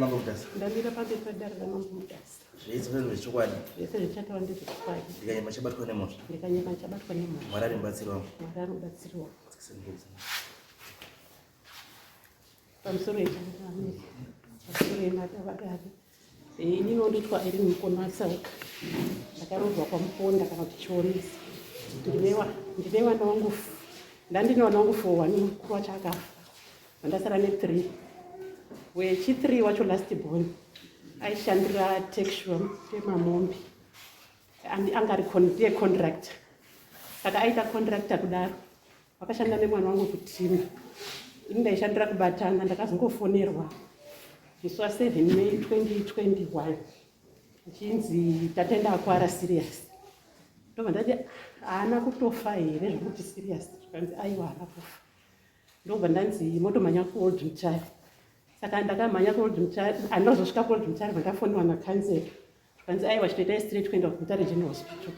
Mambo Mutasa. Ndamira pamberi padare raMambo Mutasa. Zvese ndezvechokwadi. Zvese zvichataura ndezvechokwadi. Ndikanyema chabatwa nemhosva. Ndikanyema chabatwa nemhosva. Mwari ari mubatsiri wangu. Mwari ari mubatsiri wangu. Pamusoro yechangamire. Pamusoro yemadavadare. Ini ndinoitwa Irene Mukono Asauka. Ndakaroorwa kwaMuponda kana kuti Chionisi. Ndine vana vangu ndandine vana vangu 4 one mukuru wacho akafa. Ndasara ne3. Wechi3 wacho last born aishandira Takesure pemamombe. Anga ari ndiye contractor. Saka aita contractor kudaro. Vakashanda nemwana wangu kuteam. Ini ndaishandira kubatana ndakazongofonerwa musi wa7 May 2021 achinzi Tatenda akwara serious. Ndobva ndati haana kutofa here zvekuti serious, zvikanzi aiwa haana kufa. Ndobva ndanzi motomhanya kuOld Mutare. Saka ndakamhanya kuOld Mutare, handinozosvika kuOld Mutare vandafonerwa nakansela. Zvikanzi aiwa chitoitai straight kuenda kuMutare General Hospital.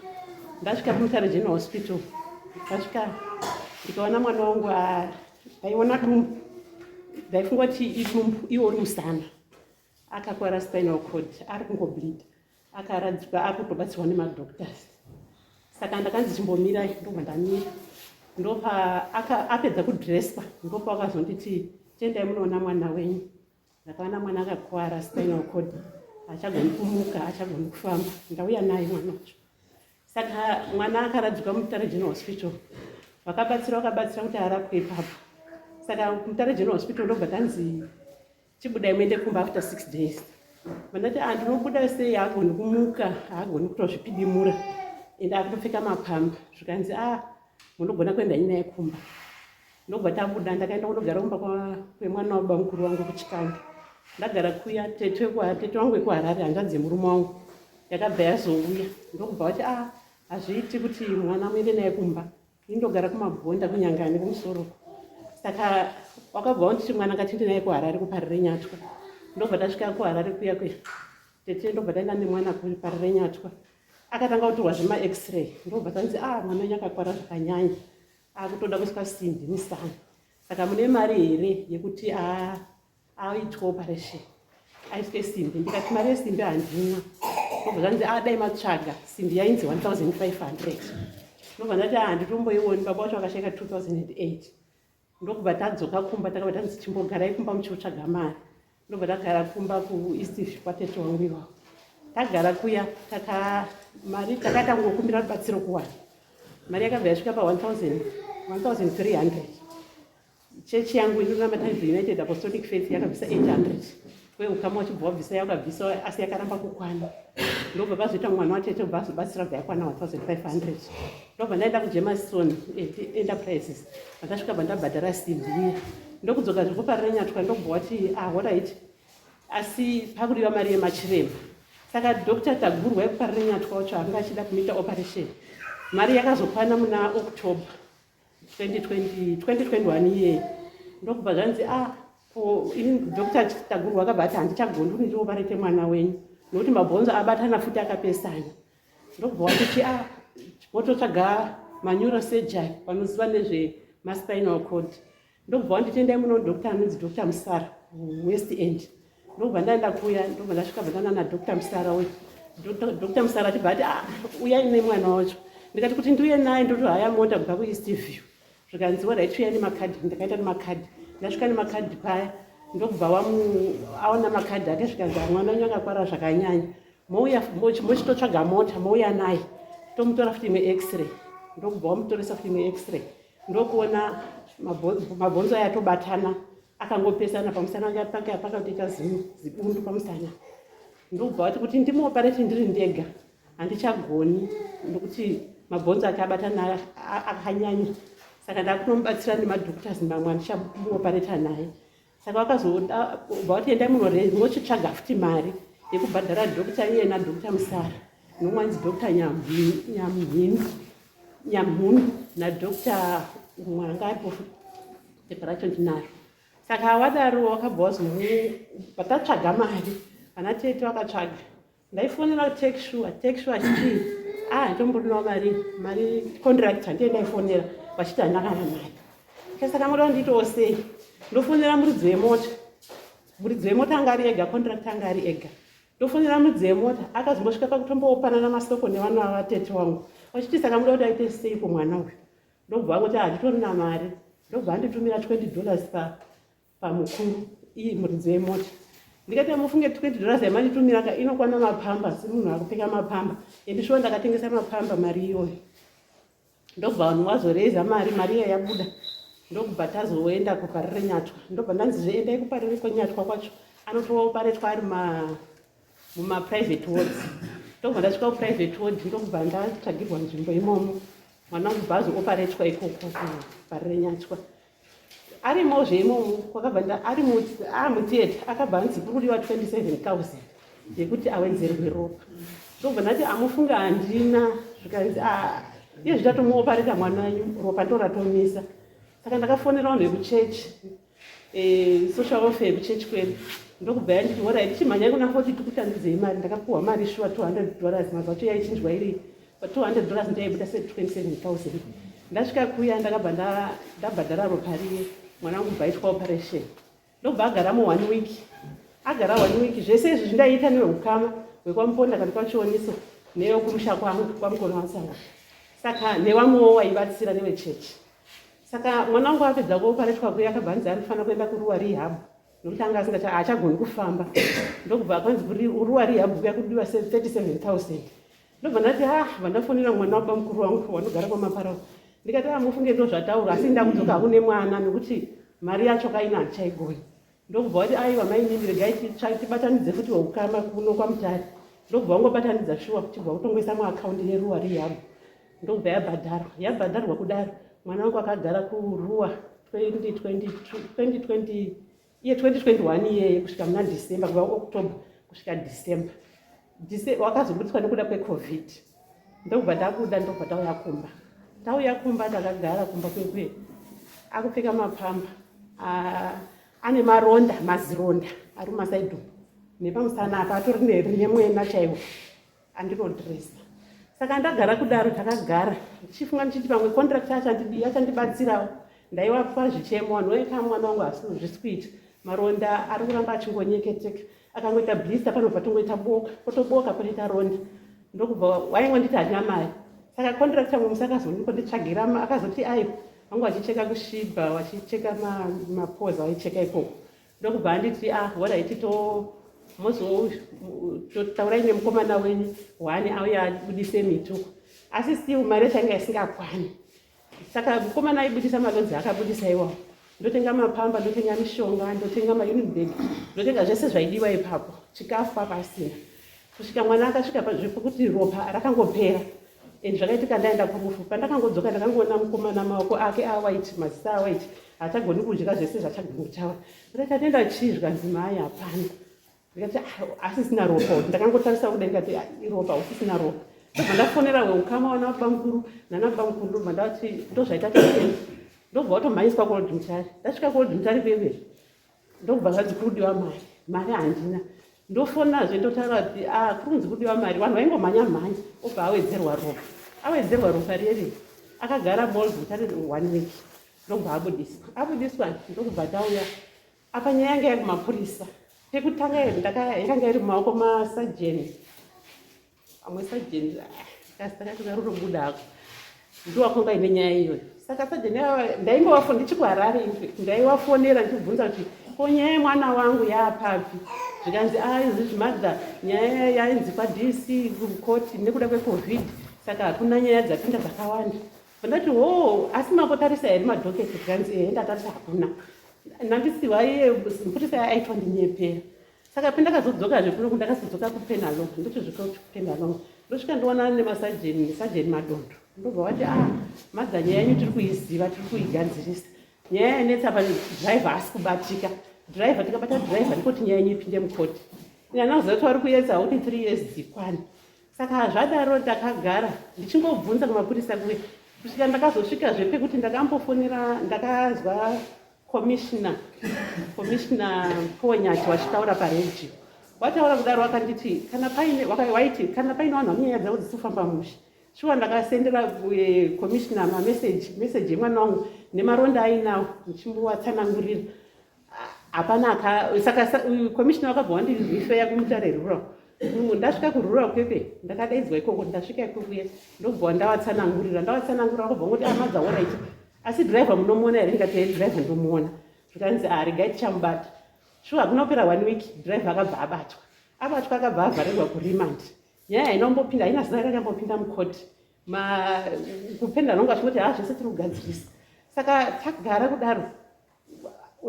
Ndasvika kuMutare General Hospital, ndasvika ndikaona mwana wangu ndaiona dumbu, ndaifunga kuti idumbu iwo uri musana. Akakwara spinal cord, ari kungobleed, akaradzikwa ari kutobatsirwa nemadoctors. Saka ndakanzi chimbomirai, ndobva ndamira. Ndopa apedza kudresswa, ndopa wakazonditi chiendai munoona mwana wenyu. Ndakaona mwana akakwara spinal cord, achagoni kumuka, achagoni kufamba. Ndauya naye mwana wacho. Saka mwana akaradzikwa muMutare General Hospital. Vakabatsira vakabatsira kuti arapwe ipapo. Saka Mutare General Hospital ndobva tanzi chibudai muende kumba after 6 days. Vandati ah, ndinobuda sei, haagoni kumuka, haagoni kutozvipidimura ende akutopfeka mapamba. Zvikanzi ah, munogona kuenda naye kumba. Ndobva tabuda, ndakaenda kundogara kumba kwemwana wababa mukuru wangu kuChikanga. Ndagara kuya, tete wangu wekuHarare, hanzvadzi yemurume wangu, yakabva yazouya. Ndokubva vati ah, hazviiti kuti mwana muende naye kumba, ini ndogara kuMabhonda kuNyangani kumusoro. Saka wakabva wanditi mwana ngatiende naye kuHarare kuParirenyatwa. Ndobva tasvika kuHarare kuya kuya, tete ndobva taenda nemwana kuParirenyatwa. Akatanga kutorwa zvema-x-ray, ndobva tanzi ah, mwana wenyu akakwara zvakanyanya, akutoda kuiswa simbi musana. Saka mune mari here yekuti aitwe operation aiswe simbi? Ndikati mari yesimbi handina. Ndobva zvanzi adai matsvaga simbi yainzi 1500. Ndobva ndati handitomboioni, baba wacho vakashaika 2008. Ndokubva tadzoka kumba, takabva tanzi chimbogarai kumba muchiotsvaga mari. Ndobva tagara kumba kuEast kwatete wangu iwawo. Tagara kuya taka mari takaita kungokumbira rubatsiro kuwana mari yakabva yasvika pa 1300. Chechi yangu inonamata United Apostolic Faith yakabvisa 800, kweukama wachibva wabvisa yakabvisa, asi yakaramba kukwana. Ndobva pazoita mwana watete ubva azobatsira bva yakwana 1500. Ndobva ndaenda kuJemason Enterprises, vandasvika bva ndabhadhara simbi iya, ndokudzoka zvekuParirenyatwa. Ndobva wati ah, alright, asi pakudiwa mari yemachiremba. Saka Dr Tagurwa yekuParirenyatwa wacho anga achida kumuita operation. Mari yakazokwana muna October 2020, 2021 iyeye. Ndokubva zvanzi ah, ko ini Dr Tagurwa akabva ati handichagoni kuti ndioparete mwana wenyu nokuti mabhonzo abatana futi akapesana. Ndokubva watiti ah, wototsvaga maneurosurgery vanoziva nezvemaspinal cord. Ndokubva wanditi endai muno doctor anonzi Dr Musara West End. Ndokubva ndaenda kuya, ndobva ndasvika bva ndana naDr Musara uyu. Dr Musara achibva ati ah, uyai nemwana wacho. Ndikati kuti ndiuye naye ndotohaya mota kubva kuEast View. Zvikanzi alright, uyai nemakadhi. Ndakaenda nemakadhi, ndasvika nemakadhi paya, ndokubva aona makadhi ake. Zvikanzi mwana wenyu akakwara zvakanyanya, mouya mochitotsvaga mota mouya naye tomutora futi imwe x-ray. Ndokubva wamutoresa futi imwe x-ray, ndokuona mabhonzo aya atobatana akangopesana pamusana pake pakatoita zibundu pamusana. Ndokubva vati kuti ndimuopareti ndiri ndega handichagoni nokuti mabhonzo ake abatana akanyanya, saka ndakutomubatsira nemadoctors mamwe, handichamuopareta naye. Saka vakazoda bva vati endai munochitsvaga futi mari yekubhadhara doctor iye naDr Musara nomwanzi Dr Nyamhinu Nyamhunu naDr umwe anga aripo, pepa racho ndinaro. Saka wadaro wakabva wazomu patatsvaga mari, vana tete vakatsvaga. Ndaifonera Takesure, Takesure achiti ah, handitomborinawo mari mari contractor ndiye ndaifonera vachiti handina kana mari. Saka moda kundiitawo sei? Ndofonera muridzi wemota. Muridzi wemota anga ari ega, contractor anga ari ega. Ndofonera muridzi wemota, akazombosvika pakutombopanana masoko nevana vavatete wangu vachiti saka muda kuti aite seiko mwana uyu? Ndobva vangoti handitorina mari, ndobva anditumira $20 pamukuru iye muridzi wemota. Ndikati amufunge $20 yamanditumira ka inokwana mapamba, semunhu akupfeka mapamba, and shuwa ndakatengesa mapamba mari iyoyo. Ndobva vanhu vazoreza mari, mari iya yabuda, ndokubva tazoenda kuParire Nyatwa. Ndobva ndanzi zve endai kuParire kweNyatwa kwacho, anotoparetwa ari mumaprivate wards. Ndobva ndasvika kuprivate ward, ndokubva ndatsvagirwa nzvimbo imomo. Mwana wangu bva azooparetwa ikoko kuParire Nyatwa. Arimozve imomo kwakabva ari mutheatre, akabva anzi kuri kudiwa 27,000 yekuti awedzerwe ropa. Ndobva ndati amufunga handina, zvikanzi iye zvitatomuopareta mwana wenyu, ropa ndo ratomisa. Saka ndakafonera vanhu vekuchechi, social welfare yekuchechi kwedu, ndokubva yanditi horai tichimhanyai kuna 40 tikutandidzei mari. Ndakapuhwa mari shuwa $200, mazuva acho yaichinjwa iri $200 ndaibuda se 27,000. Ndasvika kuya ndakabva ndabhadhara ropa riye, mwana wangu bva aitwa operation, ndobva agaramo 1 week. Agara 1 week, zvese izvi zvindaiita neweukama hwekwaMuponda kana kwaChioniso newekumusha kwangu kwaMukono waSanga, saka nevamwewo waibatsira newechechi. Saka mwana wangu apedza kuoparetwa kuya, akabva anzi anofanira kuenda kuRuwa Rehab nokuti anga asingacha haachagoni kufamba. Ndokubva kwanzi kuRuwa Rehab kuya kudiwa 37,000. Ndobva ndati vandafonera mwana wababa mukuru wangu wanogara kwaMaparawo, ndikati mufunge ndo zvataura, asi ndakudzoka hakune mwana nokuti mari yacho kaina handichaigoni. Ndokubva wati aiwa mainini, regai tibatanidze futi weukama kuno kwaMutare. Ndokubva wangobatanidza shuwa, chibva kutongoisa muakaundi yeRuwa Rehab, ndokubva yabhadharwa. Yabhadharwa kudaro, mwana wangu akagara kuRuwa 2022, 2020 iye 2021 iyeye kusvika muna December, kubva October kusvika December. Wakazobudiswa nekuda kweCovid. Ndokubva ndabuda, ndokubva tauya kumba. Tauya kumba, ndakagara kumba kwekwe akupfeka mapamba, ane maronda, mazironda ari mumasaidhi umu nepamusana apa, atori nemwena chaiwo andinodhiresa. Saka ndagara kudaro, takagara ndichifunga ndichiti pamwe contract achandidii, achandibatsirawo. Ndaiwapa zvichemo, vanhu vaika mwana wangu asi zvisi kuita, maronda ari kuramba achingonyeketika, akangoita blister panobva tongoita boka, potoboka potoita ronda. Ndokubva waingonditi handina mari. Saka contractor mumwe musi akazonditsvagira, akazoti aiwa, vangu vachicheka kushiba, vachicheka mapoza, vaicheka ikoko. Ndokubva anditi horaiti to mozotaurai nemukomana wenyu one auya abudise mituko, asi still mari yacho yanga isingakwani. Saka mukomana aibudisa malonzi, akabudisa iwawo, ndotenga mapamba, ndotenga mishonga, ndotenga maunit bag, ndotenga zvese zvaidiwa ipapo, chikafu papasina, kusvika mwana akasvika pekuti ropa rakangopera. And zvakaitika ndaenda kurufu, pandakangodzoka ndakangoona mukomana maoko ake awhite, mazisa awhite, haachagoni kudya zvese, zvachagoni kutaura. Ndikati atenda chii? Zvikanzi mai hapana. Ndikati asisina ropa. Ndakangotarisa kudai, ndikati iropa, usisina ropa. Ndobva ndafonera weukama wana baba mukuru nana baba mukuru, ndobva ndati ndozvaita tatenda. Ndobva watomhanyiswa kuOld Mutare. Ndasvika kuOld Mutare kwekwe, ndobva zvanzi kurudiwa mari, mari handina. Ndofonazve, ndotaura kuti kurunzi kudiwa mari. Vanhu vaingomhanya mhanya, obva awedzerwa ropa. Awedzerwa ropa reri, akagara muOld Mutare 1 week, ndokubva abudiswa. Abudiswa, ndokubva tauya apa. Nyaya yanga iri kumapurisa pekutanga, yakanga iri mumaoko masajeni amwe, sajeni kasita kacho karutobuda ako, ndiwakonga ine nyaya iyoyo. Saka sajeni ndaingovafona ndichikuHarare, ndaivafonera ndichibvunza kuti ko nyaya yemwana wangu yaapapi? Zvikanzi izvi madha, nyaya yainzi kwaDC kukoti nekuda kweCovid, saka hakuna nyaya dzapinda dzakawanda. Ndati ho, asi mambotarisa here madockets? Zvikanzi ehe, ndatarisa, hakuna. Nandisiwa iye mupurisa aitwandinyepera. Saka pendakazodzokazve kuno, ndakazodzoka kuPenalong, ndotozvika kuPenalong, ndosvika ndoonana nemasajeni, sajeni Madondo. Ndobva vati madha, nyaya yenyu tiri kuiziva, tiri kuigadzirisa. Nyaya yanetsa pa driver asi kubatika driver, tikabata driver ndikoti nyaya yenyu ipinde mukoti. Ina kuti vari kuedza kuti 3 years dzikwane. Saka zvadaro ndakagara ndichingobvunza kumapurisa kuye kusvika ndakazosvikazve pekuti ndakambofonera, ndakazwa Commissioner Ponyati vachitaura paredhiyo. Wataura kudaro wakanditi kana paine waiti kana paine vanhu vane nyaya dzavo dzisiri kufamba mushe. Shuwa ndakasendera commissioner mameseji, meseji yemwana wangu nemaronda ainawo, ndichimbovatsanangurira. Hapana. Saka commissioner wakabva wandirifeya kuMutare Rural. Ndasvika kurural kwekwe, ndakadaidzwa ikoko. Ndasvika ikokuye, ndobva ndavatsanangurira. Ndavatsanangurira, vakabva ngoti, "Amadza, alright, asi driver munomuona here?" Ndikati, "Driver ndomuona." Zvikanzi, "A, regai tichamubata." Shuwa, hakuna kupera one week, driver akabva abatwa. Abatwa, akabva avharirwa kuremand. Nyaya hainombopinda, haina zina rakambopinda mukoti. Kupenda nonga zvingoti, "Ha, zvese tiri kugadzirisa." Saka tagara kudaro,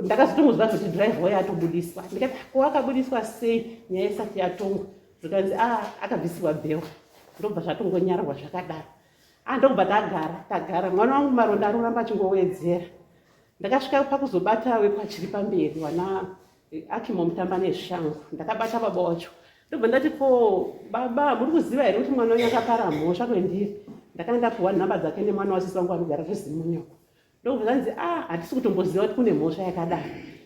ndakazotongoziva kuti driver wayo atobudiswa. Ndikati, "Ko akabudiswa sei nyaya isati yatongwa?" Zvikanzi, "A, akabvisirwa bail." Ndobva zvatongonyarwa zvakadaro. A, ndobva tagara tagara. Mwana wangu maronda ari kuramba achingowedzera. Ndakasvika pakuzobata wekwachiri pamberi, wana Akimo Mutamba Nezvishangu. Ndakabata baba wacho, ndobva ndati, "Ko baba, muri kuziva here kuti mwana wenyu akapara mhosva kwendiri?" Ndakanga ndapuhwa nhamba dzake nemwana wasisi vangu anogara kuZimunyoko. Ndobva zvanzi, "A, hatisi kutomboziva kuti kune mhosva yakadaro."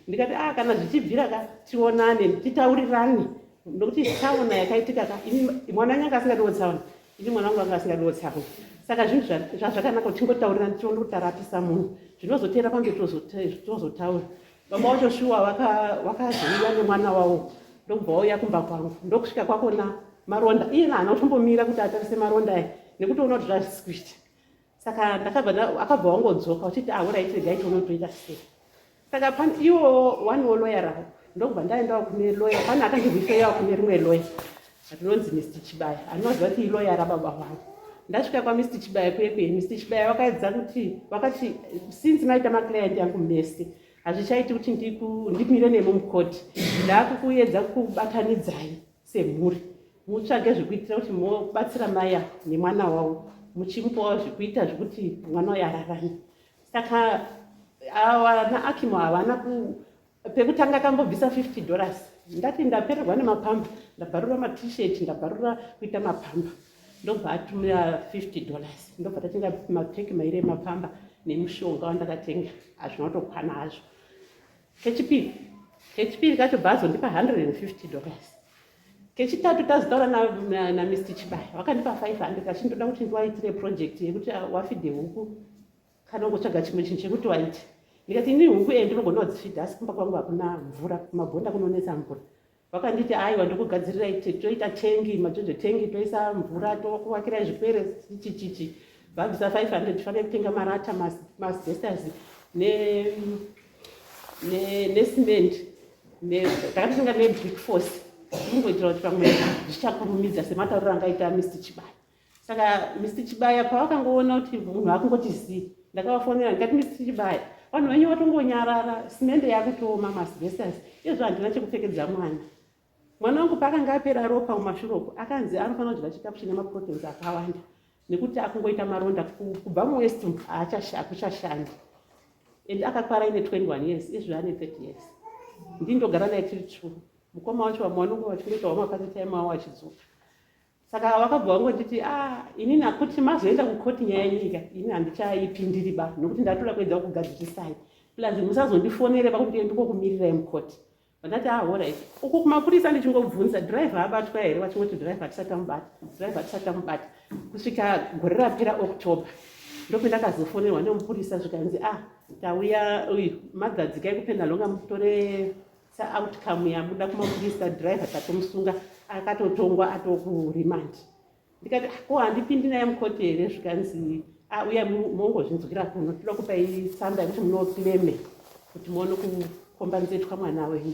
Ndikati, "A, kana zvichibvira ka, tionane, titaurirane, nokuti tsaona yakaitika ka, mwana wenyu anga asingadiwo tsaona, ini mwana wangu anga asingadiwo tsaona. Saka zvinhu zvazvakanaka kuti tingotaurirana, tione kuti tarapisa munhu, zvinozotera pamberi tozotaura." Baba wacho shuwa wakazouya nemwana wavo, ndokubva wauya kumba kwangu. Ndokusvika kwakona maronda, iyena haana kutombomira kuti atarise maronda aya, nekutoona kuti zvazvisi kuita. Saka ndakabva, akabva wangodzoka uchiti, "Alright, regai tione kuti toita sei." Saka iwo wanewo loya ravo. Ndokubva ndaendawo kune loya. Pane akandirifeyawo kune rimwe loya rinonzi Mr Chibaya, anoziva kuti iloya rababa vangu. Ndasvika kwaMr Chibaya kwekwe, Mr Chibaya vakaedza kuti, vakati, "Since maita maclient yangu mese, hazvichaiti kuti ndimire nemi mukoti. Ndaakukuedza kubatanidzai semhuri, mutsvage zvekuitira kuti mobatsira maya nemwana wavo, muchimupawo zvekuita zvekuti mwana uyo ararame." Saka vana Akimo havana ku pekutanga akambobvisa $50. Ndati ndapererwa nemapamba, ndabharura maT-shirt, ndabharura kuita mapamba. Ndobva atumira $50, ndobva tatenga mapeki mairi emapamba nemushonga wandakatenga. Hazvina kutokwana hazvo. Kechipiri kacho bva azondipa $150. Kechitatu tazotaura naMr Chibaya, vakandipa 500, achindoda kuti ndiwaitire project yekuti wafidhe huku kana kungotsvaga chimwe chinhu chekuti waite. Ndikati, "Ini huku e ndinogona kudzifidha, asi kumba kwangu hakuna mvura, kumabhonda kunonetsa mvura." Vakanditi, "Aiwa, ndokugadzirirai, toita tengi, maJojo tank, toisa mvura, tokuvakirai zvikwere chichichi." Vabvisa 500, fanire kutenga marata, maasbestos necement. Takatotenga nebrick force, kungoitira kuti pamwe zvichakurumidza sematauriro angaita Mr Chibaya. Saka Mr Chibaya pavakangoona kuti munhu akungoti zii, ndakavafonera ndikati, "Mr Chibaya, vanhu venyu vatongonyarara, simende yakutooma, maasbestos izvo, handina chekupfekedza mwana." Mwana wangu paakanga apera ropa mumashure uko, akanzi anofanira kudya chikafu chine maproteins akawanda nekuti akungoita maronda kubva muwaist hakuchashandi, and akakwara ine 21 years, izvo ane 30 years. Ndindogara naye tiri two. Mukoma wacho vamwe vanonge vachingoita wamapart time avo achidzoka. Saka vakabva vangonditi, "A, ah, inini akuti mazoenda kukoti nyaya yenyika, ini handichaipindiri ba, nokuti ndatoda kuedza kugadzirisai. Plus musazondifonere pakuti ndikokumirirai mukoti." Vandati, "Ah, alright." Uku kumapurisa ndichingobvunza, "Driver abatwa here?" Vachingoti, "Driver hatisati tamubata, driver hatisati tamubata." Kusvika gore rapera October, ndopendakazofonerwa nemupurisa, zvikanzi, "Ah, tauya uyu magadzikai kuPenhalonga, mutore saoutcome yabuda kumapurisa. Driver tatomusunga, akatotongwa, atokuremand." Ndikati, "Ah, ko handipindi naye mukoti here?" Zvikanzi, "Ah, uya mongozvinzwira kuno, toda kupai tsamba yekuti munoclaime kuti muone kukombanzetwa mwana wenyu."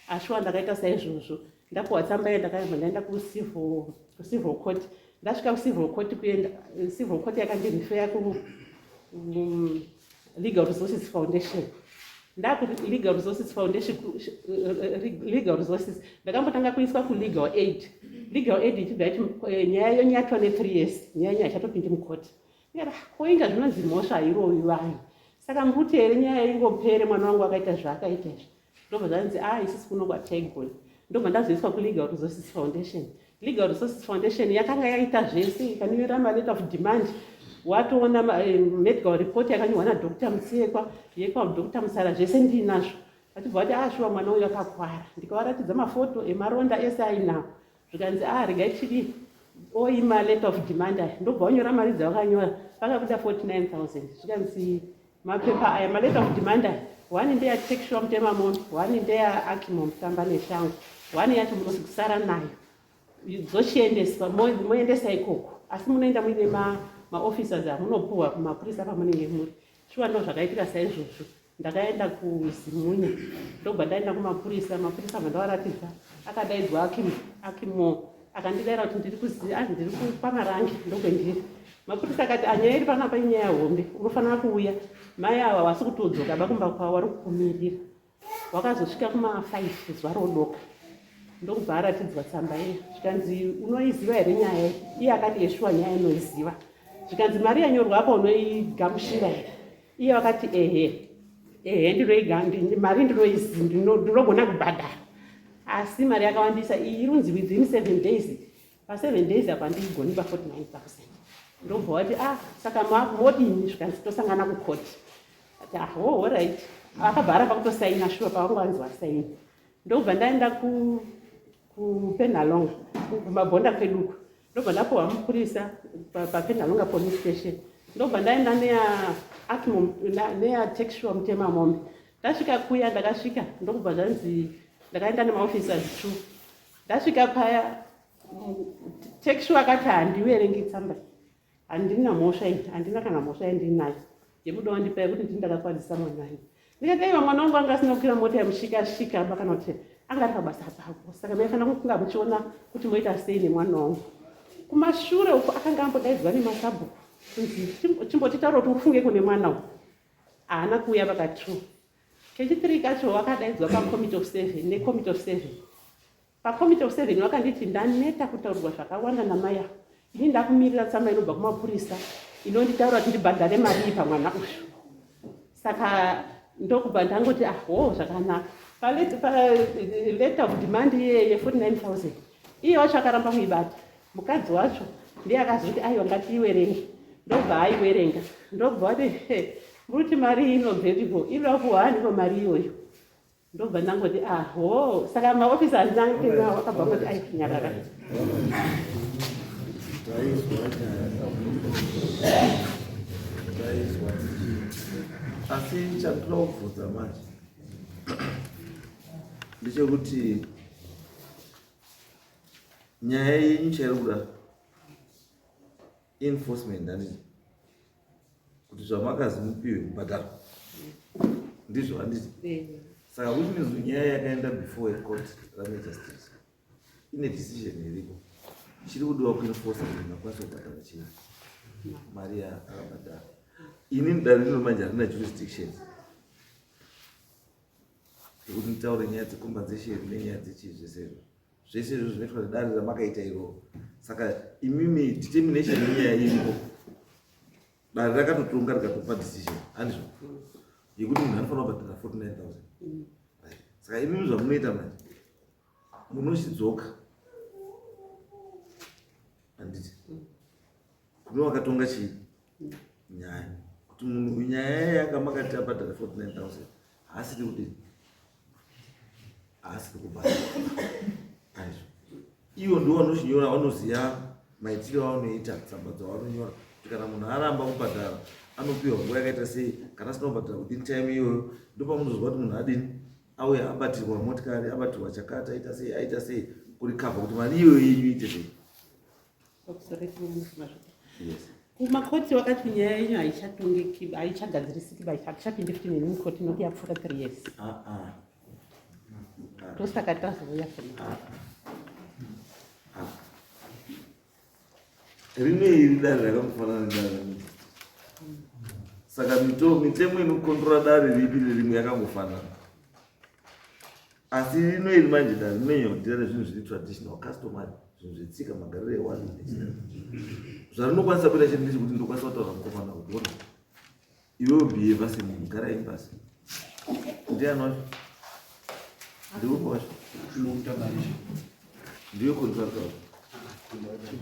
Ashuwa ndakaita saizvozvo. Ndapuwa tsamba iyo, ndakabva ndaenda kucivil court. Ndasvika kucivil court, kuenda civil court yakandirifeya ku Legal Resources Foundation. Ndaku Legal Resources Foundation, Legal Resources, ndakambotanga kuiswa kuLegal Aid. Legal Aid ichibva yati nyaya yonyatwa ne3 years, nyaya yenyu haichatopindi mukoti. Ndikati, "Ah, koinga zvinonzi mhosva hairovi vanhu, saka mukuti here nyaya ingopere mwana wangu akaita zvaakaita izvi?" Ndobva zvanzi, "A, ah, isusu kuno kwatichaigoni." Ndobva ndazoiswa kuLegal Resources Foundation. Legal Resources Foundation yakanga yaita zvese, ikanyorera maletter of demand, watoona medical report yakanyorwa naDr Mutsekwa, yekwaDr Musara, zvese ndiinazvo. Vachibva vati, "Ashuwa, ah, mwana uyu akakwara." Ndikavaratidza mafoto emaronda ese ainawo. Zvikanzi, "A, ah, regai chidii, oima letter of demand aya." Ndobva wanyora mari dzavakanyora, pakabuda 49 000. Zvikanzi, "Mapepa aya, maletter of demand aya, One ndeya Takesure Mutemamombe, one ndeya Akimo Mutamba Neshangu, one yacho munosara nayo dzochiendeswa moendesa ikoko, asi munoenda muine maofficers amunopuwa kumapurisa pamunenge muri. Shuwa ndo zvakaitika saizvozvo. Ndakaenda kuZimunya ndobva ndaenda kumapurisa. Mapurisa bva ndavaratidza, akadaidzwa Akimo. Akimo akandidaira kuti ndiri kuzi anzi ndiri kwaMarange ndokwendiri. Mapurisa akati anyaya iri panapa inyaya hombe, unofanira kuuya. Mai ava vasi kutodzoka bakumba kwavo, vari kukumirira. Wakazosvika kuma 5 zuva rodoka, ndokubva aratidzwa tsamba iya, zvikanzi unoiziva here nyaya iyi? Iye akati yeshuwa nyaya inoiziva. Zvikanzi mari yanyorwa apa unoigamushira here? Iye wakati ehe ehe, mari ndinogona kubhadhara, asi mari yakawandisa iyi irunzi within 7 days. Pa7 days apa ndigoni pa 49,000. Ndobva wati ah, saka modini? Zvikanzi tosangana kukoti. Ati ah, oh, alright. Akabva aramba kutosaina shuwa, pavanga vanzi vasaini. Ndobva ndaenda kuPenhalonga, kumabhonda kweduku, ndobva ndapuhwa mupurisa paPenhalonga police station. Ndobva ndaenda neya Takesure Mutemamombe. Ndasvika kuya, ndakasvika ndokubva zvanzi ndakaenda nemaofficers two. Ndasvika paya, Takesure akati handiverengi tsamba, handina mhosva iyi, handina kana mhosva yandinayo yekuda wandipa yekuti ndini ndakakwadzisa mwana wangu. Ndikati aiwa, mwana wangu anga asina kukwira mota yemushika shika ba, kana kuti anga ari pabasa pako, saka maifanira kunga muchiona kuti moita sei nemwana wangu. Kumashure uko akanga ambodaidzwa nemasabhuku kunzi chimbotitaura kuti ufungeko nemwana uyu, haana kuuya. Vakatru kechi3 kacho wakadaidzwa pacommittee of seven, necommittee of seven. Pacommittee of seven vakanditi ndaneta kutaurirwa zvakawanda namai avo, ini ndakumirira tsamba inobva kumapurisa inonditaura kuti ndibhadhare mari iyi pamwana uyu. Saka ndokubva ndangoti ah, ho, zvakanaka. Paletter of demand iye ye49,000, iye wacho akaramba kuibata. Mukadzi wacho ndiye akazoti aiwa, ngatiiwerenge. Ndobva aiwerenga, ndobva wati muri kuti mari iyi inobvepiko, inoda kuwaniko mari iyoyo? Ndobva ndangoti aho, saka maofisa andinawo akabva kuti ai, nyarara. Taizwa nyaya, taizwa, asi chandinoda kubvunza manje ndechekuti nyaya yenyu chairi kuda enforcement, handiti? Kuti zvamakazi mupiwe mubhadharo ndizvo, handiti? Saka which means nyaya yakaenda before a court ramagistrate, ine decision iripo. Chiri kudiwa kuenforce kuti munhu akwanise kubhadhara chii, mari yaakabhadhara. Ini dare rino manje harina jurisdiction yekuti nditaure nyaya dzecompensation nenyaya dzechii. Zvese izvo, zvese izvo zvinoitwa nedare ramakaita iroro. Saka imimi determination yenyaya iripo, dare rakatotonga rikatopa decision, handizvo, yekuti munhu anofanira kubhadhara 49,000. Right. Saka imimi zvamunoita manje, munochidzoka, handiti, kune wakatonga chii, nyaya, kuti munhu nyaya yanga makati abhadhara 49,000 haasiri kudini, haasiri kubhadhara, handizvo? Ivo ndo vanochinyora, vanoziva maitiro avanoita tsamba dzavanonyora kuti kana munhu aramba kubhadhara anopiwa nguva yakaita sei. Kana asina kubhadhara within time iyoyo, ndopamunozwa kuti munhu adini, auya abatirwa motikari, abatirwa chakati, aita sei, aita sei, kurecover kuti mari iyoyo yenyu iite sei. Yes. Kumakoti wakati nyaya yenyu haichatongeki, haichagadzirisiki, hatichapindi futi nemi mukoti nokuti yapfuura 3 years. Ah, ah. Ndosaka tazouya kuna Ah. Rino iri dare rakamufanana nedare ramagistrate, saka mitemo inokontrora dare ripi nerimwe yakangofanana. Asi rino iri manje dare rinonyanya nezvinhu zviri traditional, customary, zvinhu zvetsika, magariro ewanhu. Zvarinokwanisa kuita chete ndechekuti ndinokwanisa kutaura mukomana kuti ona, iwewe behave semunhu, garai pasi. Ndiani wacho? Ndiupi wacho? Ndiwe contractor wacho?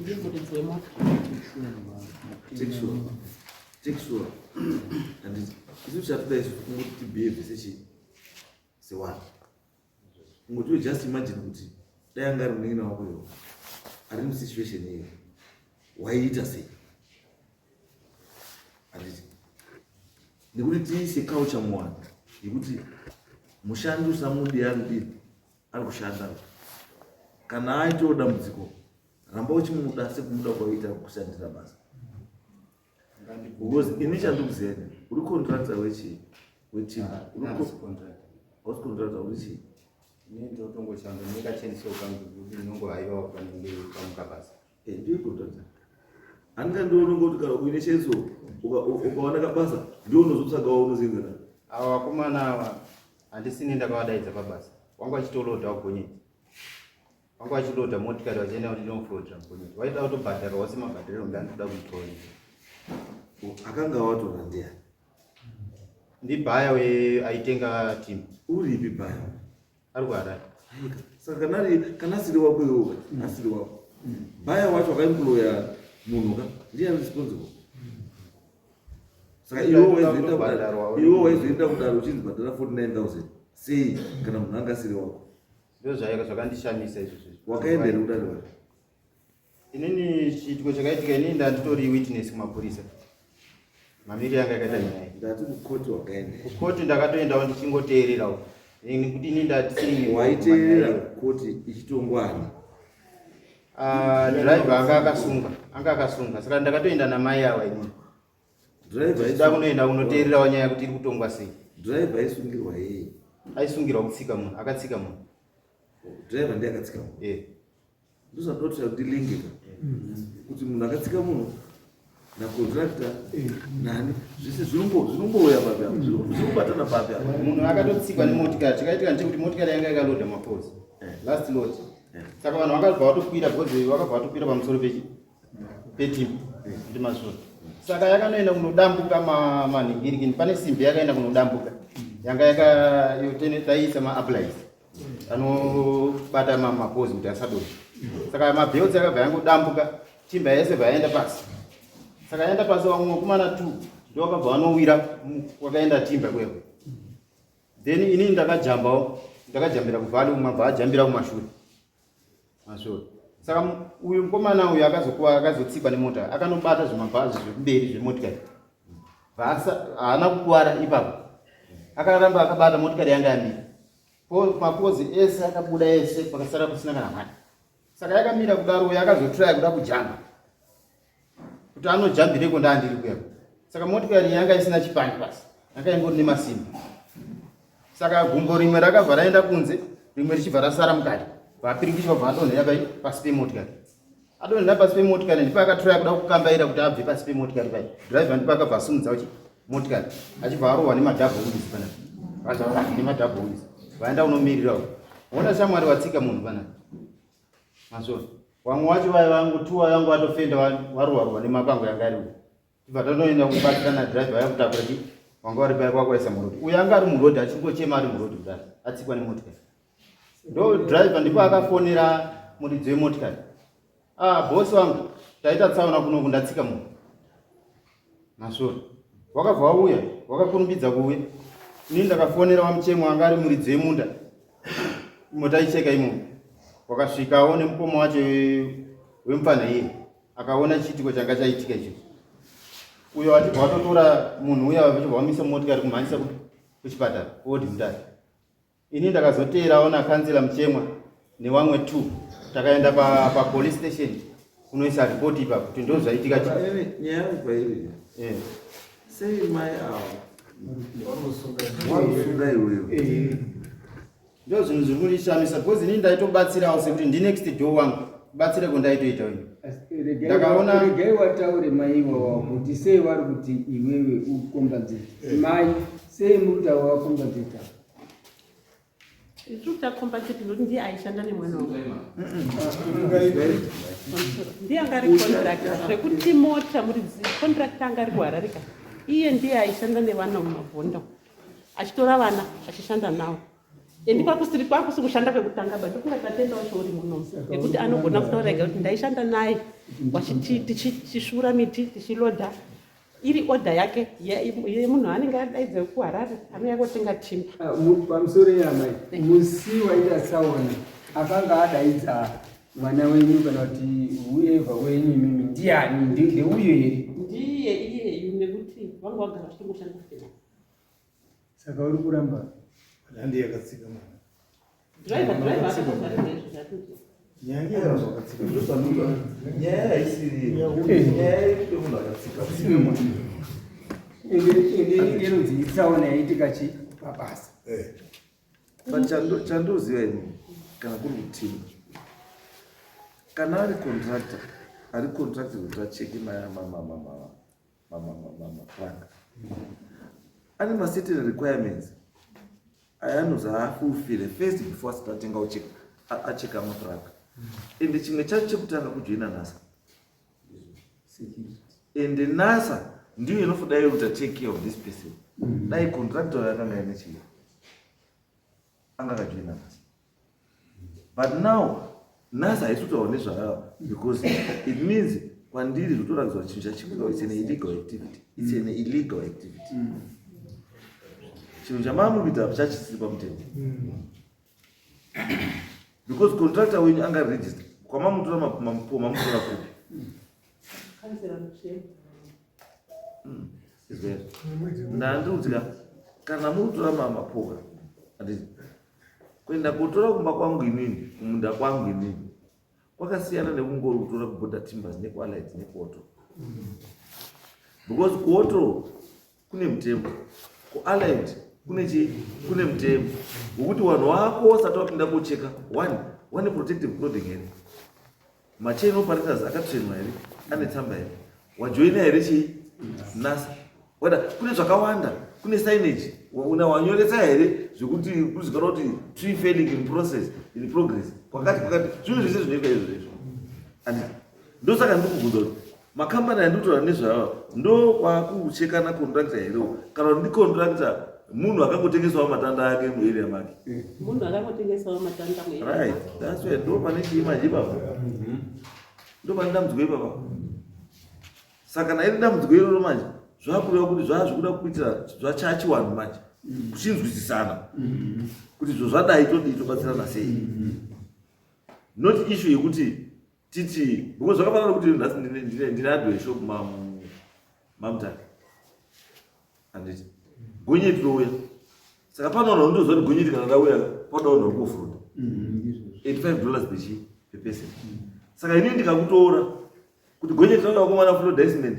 Ndiye muridzi wemota. Take sure, take sure, handiti? Isu chatoda isu kungoti tibehave sechii, sewanhu. Kungoti we just imagine kuti dai anga ari munin'ina wako iwo ari musituation iyo, waiita sei, handiti? Nekuti tiise culture muwanhu. Yekuti mushandi usamudi ari kudini, ari kushanda. Kana aitawo dambudziko, ramba uchimuda sekumuda kwaita kushandira basa. Because ini chandikuziva ini, uri contractor wechii? Weteam. Uri hausi contractor, uri chii? Ini ndotongoshanda nekachainsaw kangu kuti ndinongohaiwawo panenge pamuka basa. Eh, ndiwe contractor. Handingandioni ngoti kana uine chainsaw ukawana kabasa ndiwe unozotsvagawo unozienzera. Ava vakomana ava handisini ndakavadaidza pabasa. Wanga vachitolodha gonyeti. Wanga vachilodha motikari vachienda kuti ndinoflodha gonyeti. Vaida kutobhadharwa semabhadhariro ndandikuda kuitwa ini. Akanga watora ndiani? Ndibhaya aitenga timu. Uripi bhaya? Ari kuHarare. Aika. Saka kana asiri wako iwewe, asiri wako. Bhaya wacho akaemploya munhu ka, ndiye ari responsible. Saka iwe waizoenda kudaro, iwe waizoenda kudaro uchinzi bhadhara 49,000. Sei kana munhu anga asiri wako? Ndizvo zvakandishamisa izvozvo. Wakaenda here kudaro wacho? Inini chiitiko chakaitika inini ndanditori witness kumapurisa. Mamiri yanga yakaita nyaya. Ndati kukoti wakaenda. Kukoti ndakatoendawo ndichingoteererawo. Nekuti inini ndatisiri Waiteerera kukoti ichitongwani? Driver anga akasunga, anga akasunga. Saka ndakatoenda namai ava inini. Driver Ndichida kunoenda kunoteererawo nyaya kuti iri kutongwa sei. Driver aisungirwa yei? Aisungirwa kutsika munhu, akatsika munhu. Driver ndiye akatsika munhu. Eh. Ndozvandinoti ndilingika. Kuti munhu akatsika munhu nacontractor nani zvese zvinongouya papi apo, zvinobatana papi apo. Munhu akatotsikwa nemotikari. Chakaitika ndechekuti motikari yanga yakalodha mapoles. Last load. Saka vanhu vakabva vatokwira because vakabva vatokwira pamusoro petimu ndi masoro. Saka yakanoenda kunodambuka manhingirikini, pane simbi yakaenda kunodambuka. Yanga yaka taiisa ma-applies anobata mapoles kuti asadonha. Saka mabelts akabva yangodambuka, timber yese bva yaenda pasi. Saka yaenda pasi, vamwe vakomana 2 ndo vakabva vanowira kwakaenda timber kweko. Then inini ndakajambawo, ndakajambira kuvalley, umwe abva ajambira kumashure. Mashure. Saka uyu mukomana uyu akazokuwa akazotsikwa nemota, akanobata zvimabhazi zvekumberi zvemotikari. Bvasa haana kukuwara ipapo. Akaramba akabata, motikari yanga yamira. Mapoles ese akabuda ese, pakasara kusina kana mwana. Saka yakamira kudaro, uyo akazotraya kuda kujamba. Kuti anojambireko ndaandiri kuya. Saka motikari yanga isina chipani pasi. Yanga ingori nemasimbi. Saka gumbo rimwe rakabva raenda kunze, rimwe richibva rasara mukati. Vapirikishwa bva adonhera pai pasi pemotikari. Adonhera pasi pemotikari ndipo akatraya kuda kukambaira kuti abve pasi pemotikari pai. Driver ndipo akabva asimudza kuti motikari achibva arohwa nemadouble wheels panapa. Vazva nemadouble wheels. Vaenda unomirirawo. Ona shamwari watsika munhu panapa. Mazvo. Vamwe wacho vai vangu tuwa vangu vatofenda varohwa rohwa nemapango yanga ari uko. Tibva tatoenda kubatsirana driver yakutakura chi wanga vari paya kwakwaisa murodhi. Uyu anga ari murodhi achingochema ari murodhi kudaro atsikwa nemotikari. Ndo driver ndipo akafonera muridzi wemotikari. Ah, boss wangu, taita tsaona kunoku ndatsika munhu. Masvoro. Wakabva wauya, wakakurumbidza kuuya. Ini ndakafonera wamuchemo anga ari muridzi wemunda. Imo taicheka imomo. Wakasvikawo nemukoma wacho wemupfanha iye. Akaona chiitiko changa chaitika ichocho. Uyo achibva watotora munhu uya vachibva vamisa motikari kumhanyisa kuchipatara Old Mutare. Ini ndakazoteerawo nakansela Muchemwa nevamwe 2 takaenda papolice station kunoisa ripoti ipapo kuti ndo zvaitika chi. Ini nyaya yangu pairi. Sei mai ava warusunga iwewe? Ndo zvinhu zviri kundishamisa because inini ndaitobatsirawo sekuti ndi next door wangu, kubatsireko ndaitoita ini. Regai wataure maiwa kuti sei vari kuti iwewe ucompensate. Mai, sei muri kuti ava vacompensate? Tiri kuita compensate nokuti ndiye aishanda nemwana wangu, ndiye anga ari contractor. Zvekuti mota muridzi contractor anga ari kuHararika, iye ndiye aishanda nevana mumabhonda, achitora vana achishanda navo. Endi kwakusiri kwakusi kushanda kwekutanga ba, ndokunga tatenda wacho uri munomu nekuti anogona kutaura ega kuti ndaishanda naye tichishura miti, tichilodha, iri order yake yemunhu anenge adaidza kuHarare anouya kotenga timber. Ah, pamusoro yamai, musi waita tsaona akanga adaidza mwana wenyu kana kuti whoever wenyu imimi ndiani? Ndeuyo here? Ndiye iyeyu, nekuti vanga vagara vachingoshanda fena. Saka uri kuramba Handi yakatsika mwana. Driver, driver akatozvarirwa izvo zvatuti. Nyaya yake yakatsika. Ndozvamuka. Nyaya haisiri. Nyaya yekuti munhu akatsika. Ende ende inenge inonzi itsaona yaitika chi pabasa. Eh. But chandoziva ini kana kuri kuteam kana ari contractor ari contracted kuti acheke maplank ane macertain requirements ayanozi afulfile first before asati atenga acheka maplank. Ende chimwe chacho chekutanga kujoina NSSA, ende NSSA ndiyo inofudai kuti take care of this person. Dai contractor yakanga ine chii anga akajoina NSSA, but now NSSA haisi kutaura nezvayo because it means kwandiri zvotoratidzwa chinhu chachikuita, it's an illegal activity, it's an illegal activity. Chinhu chamava kuita chachisiri pamutemo because contractor wenyu anga register kwamamutora mamutora kupi? Kansela Mucheni. Ndandiri kana muri kutora mapoka, handiti kuenda kotora kumba kwangu inini, kumunda kwangu inini, kwakasiyana nekungori kutora kuBorder Timbers nekuAllied nekuOtto, because kuOtto kune mutemo, kuAllied kune chii, kune mutemo wekuti vanhu wako wasati wapinda kocheka one one protective clothing here, machain operators akatrainwa here, ane tsamba here, wajoina here chii NSSA wada, kune zvakawanda, kune signage una wanyoresa here zvekuti kuzikanwa kuti tree felling in process, in progress, kwakati kwakati, zvinhu zvese zvinoitwa izvo izvo, anditi? Ndosaka ndiri kubvunza kuti makambani andikutora nezvavo ndo kwakuchekana contractor herewo, kana kuti ndicontractor munhu akangotengesawo matanda ake muarea make? Munhu akangotengesawo matanda muarea. Right, that's why ndo pane chii manje ipapa, ndo pane dambudziko ipapa. Saka kana iri dambudziko iroro manje, zvakureva kuti zvazvikuda kuitira zvachachiwanhu manje kuchinzwisisana kuti zvo zvadai todii, tobatsirana sei, not issue yekuti titi, because zvakafanana nekuti nhasi ndine hardware shop maMutare, handiti? Gonyeti rouya, saka pano vanhu vanondoziva kuti gonyeti kana rauya panoda vanhu vari kuoffload, $85 pechi peperson. Saka inini ndikakutora kuti gonyeti rauya kumana offload cement,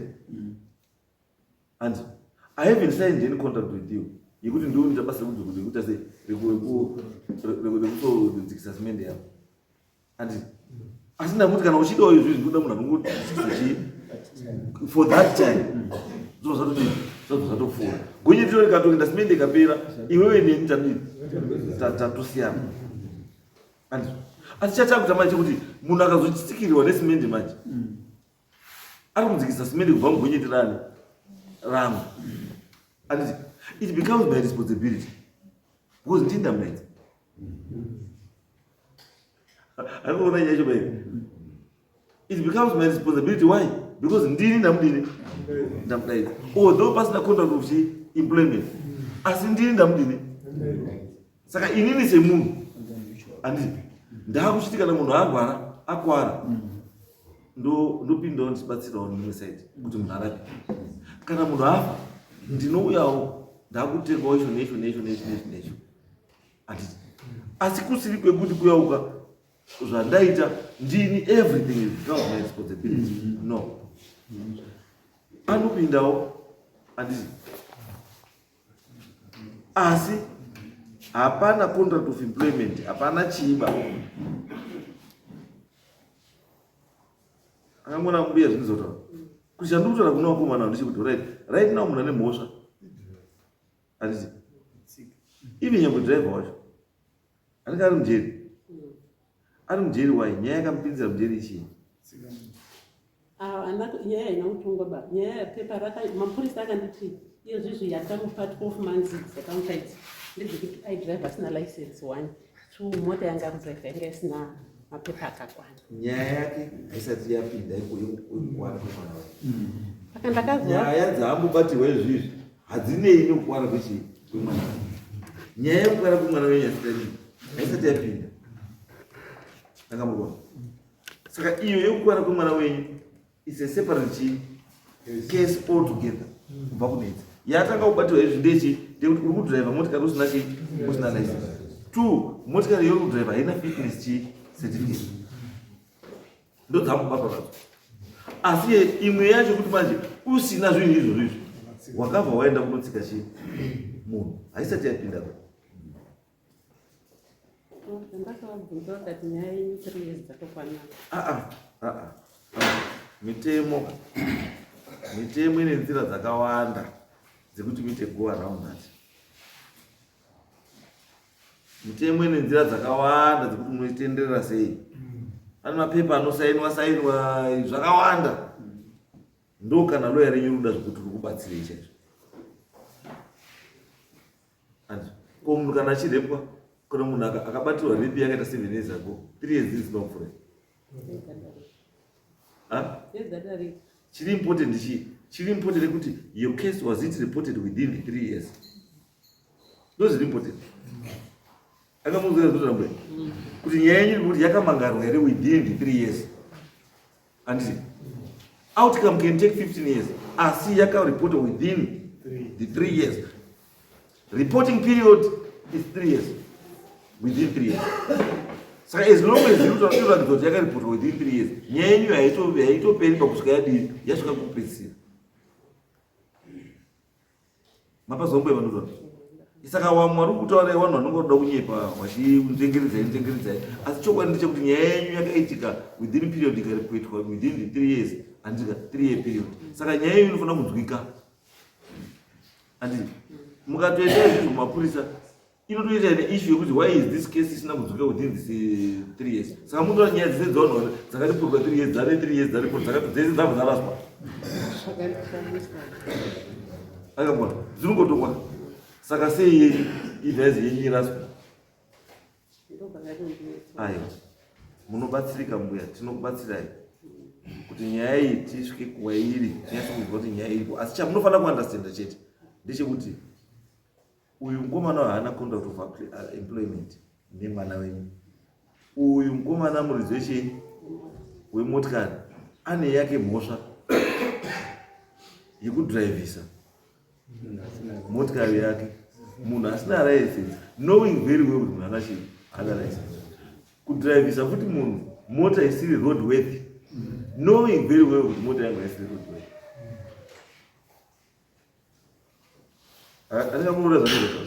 and I haven't signed any contract with you yekuti ndiunoita basa rekuita sei, rekutodzikisa simende yavo, handiti? Asi ndamuti kana uchidawo izvi zvinoda munhu anongodzikisa chii for that time, zvobva zvatodii, zvobva zvatopfuura. Gonyeti ro rikatoenda, simende ikapera, iwewe neni tadii, tatosiyana, handiti? Asi chatakuita manje chekuti munhu akazochitsikirirwa nesimende manje ari kudzikisa simende kubva mugonyeti rani rangu, handiti? It becomes my responsibility because ndini ndamudaidza. Arikuona nyaya yacho bairi? It becomes my responsibility. Why? Because ndini ndamudini, ndamudaidza, although pasina contract of chi employment, asi ndini ndamudini. Saka inini semunhu, handiti, ndaakuchiti kana munhu arwara, akwara, ndopindawo ndichibatsirawo neimwe side kuti munhu arape. Kana munhu afa, ndinouyawo ndakutengawo icho necho necho necho necho necho, handiti? Asi kusiri kwekuti kuyauka zvandaita ndini, everything is becomes my responsibility, no. Anopindawo, handiti? Asi hapana contract of employment, hapana chiiba. Akangona mbuya zvinozotaura kuti chandiri kutaura kuna vakomana ndechekuti right now munhu ane mhosva, handiti? Even nyangwe driver wacho anenge ari mujeri, ari mujeri. Wai nyaya yakamupinzira mujeri ichii? Ah, nyaya haina kutongwa ba. Nyaya yapepa raka mapurisa akanditi iyezvizvi yatamupa 12 months dzakamupa idzi ndezvekuti aidrive asina license, one, two, mota yanga akudrive yanga isina mapepa akakwana. Nyaya yake haisati yapinda yekukwara kwemwana wake. Saka ndakazwa Nyaya dzaambobatirwa izvizvi hadzinei nekukwara kwechii kwemwana wake. Nyaya yekukwara kwemwana wenyu haisati yapinda, akamurwa. Saka iyo yekukwara kwemwana wenyu is a separate chii case altogether kubva kunetsa. Yatanga kubatirwa izvi ndechi ndekuti uri kudriver motikari usina chii, usina license. Two, motikari yauri kudriver haina fitness chii certificate. Ndodzamubatwa nadzo. Asi imwe yacho kuti manje usina zvinhu izvozvo izvi wakabva waenda kunotsika chii munhu haisati yapinda. Ndakavabvunza vakati nyaya yenyu 3 years dzatokwana. Ah ah ah ah. Mitemo mitemo ine nzira dzakawanda dzekuti muite go around that. Mitemo ine nzira dzakawanda dzekuti munoitenderera sei. Pane mapepa anosainwa sainwa zvakawanda. Ndo kana loya renyu rikuda zvekuti rikubatsirei chaizvo. Ko munhu kana achirepwa kana munhu akabatirwa rape yakaita 7 years ago 3 years dziri dzinopfuura. Chiri important chii? Chiri important rekuti your case was it reported within the 3 years. Ndo zviri important. Akamuudza zvinotaura mbuya kuti nyaya yenyu kuti yakamangarwa here within the 3 years. Anditi outcome can take 15 years asi yakaripota within the 3 years. Reporting period is 3 years. Within 3 years. Saka as long as inoratidza kuti yakaripotwa within 3 years, nyaya yenyu haitoperi pakusvika yadii yasvika kupedzisira. Mapazombo evanhu saka wamwe vari kutaura vanhu vanonge vakuda kunyepa vachinzengeredzai nzengeredzai asi chokwadi ndechekuti nyaya yenyu yakaitika within period ikaripotwa within the 3 years andika 3 year period saka nyaya yenyu inofanira kunzwika anditi mukatoenda izvizvo mapurisa inotoita ine issue yekuti why is this case isina kunzwika within this 3 years saka munotora nyaya dzese dzavanhu dzakatipurwa 3 years dzane 3 years dzaripurwa dzakati dzese dzabva dzaraswa akambona dzinongotongwa saka sei yenyu idhaizi yenyu iraswa aiwa munobatsirika mbuya tinokubatsirai kuti nyaya iyi tisvike kwairi tinyatso kunzwa kuti nyaya iripo asi chamunofanira kuandastenda chete ndechekuti uyu mukomana haana contract of employment nemwana wenyu uyu mukomana muridzi wechii wemotikari ane yake mhosva yekudhiraivhisa motikari yake munhu asina license knowing very well kuti munhu ana chii ana license kudhiraivhisa futi munhu mota isiri road worthy knowing very well kuti mota yangu isiri road worthy andingamuroora zvandirota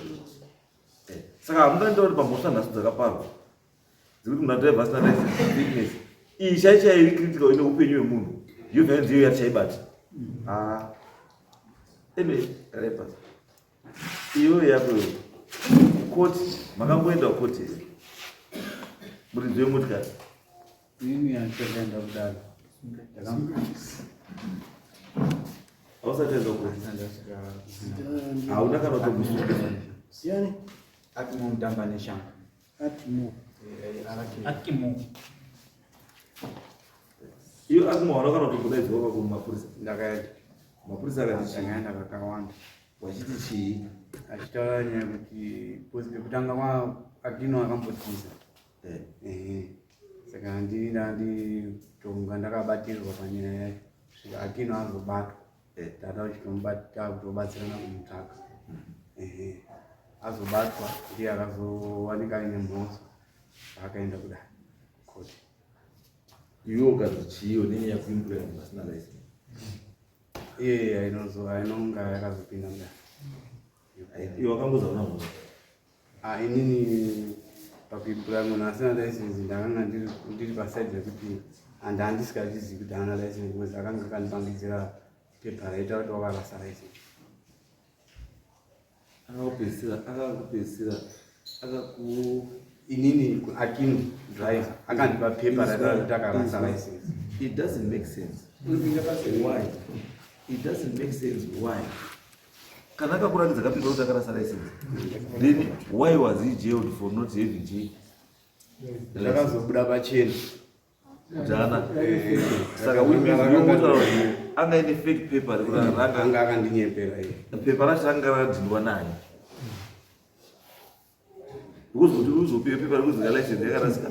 saka hamungandiita kuti pamhosva nhasi dzakaparwa dzekuti munhu adrive asina license fitness iyi chai chai iri critical ine upenyu hwemunhu yobva yanzi iyo yatichaibata ah anyway repa iyoyo yako iyo koti makamboenda kukoti here muridzi wemotikari Mimi handisati kudaro. Hausati waenda kukoti? Hauna kana kutomusunga. Siyani? Akimo mutamba neshanga. Akimo. Akimo. Iyo Akimo hauna kana kutodaidzwa kwa kumapurisa. Ndakaenda. Mapurisa akati chii? Ndakaenda kakawanda. Wachiti chii? Achitaura nyaya kuti pekutanga kwa Akino akambotiza. Eh. Saka nditonga ndakabatirwa panyaya yacho svika Akino azobatwa. Tata uchitomubata kutobatsirana kumutsvaka. Ehe. Azobatwa ndiye akazowanika aine mhosva akaenda kudai koti. Iwe ukanzi chiyo nenyaya yekuimbura munhu asina license. Iye ainozo ainonga yakazopinda mudare. Iwe wakamboza una mhosva. Ah, inini pakuipura munhu asina license ndakanga ndiri paside rekuti and handisikazvizivi kuti haana license because akanga akandipangidzira pepa raita kuti wakarasa license. Akakupedzisira akakupedzisira akaku inini Akino driver akandipa pepa raita kuti akarasa license. It doesn't make sense. Why? It doesn't make sense why? Kana akakuratidza kapepa kuti akarasa license. Then why was he jailed for not having chii? Zvakazobuda pachena. Jana. Saka we means anga ine fake paper rekuti ranga anga akandinyepera iye. Pepa racho ranga rakadhindwa nani? Because kuti uzopiwe pepa rekuzi license yakarasika,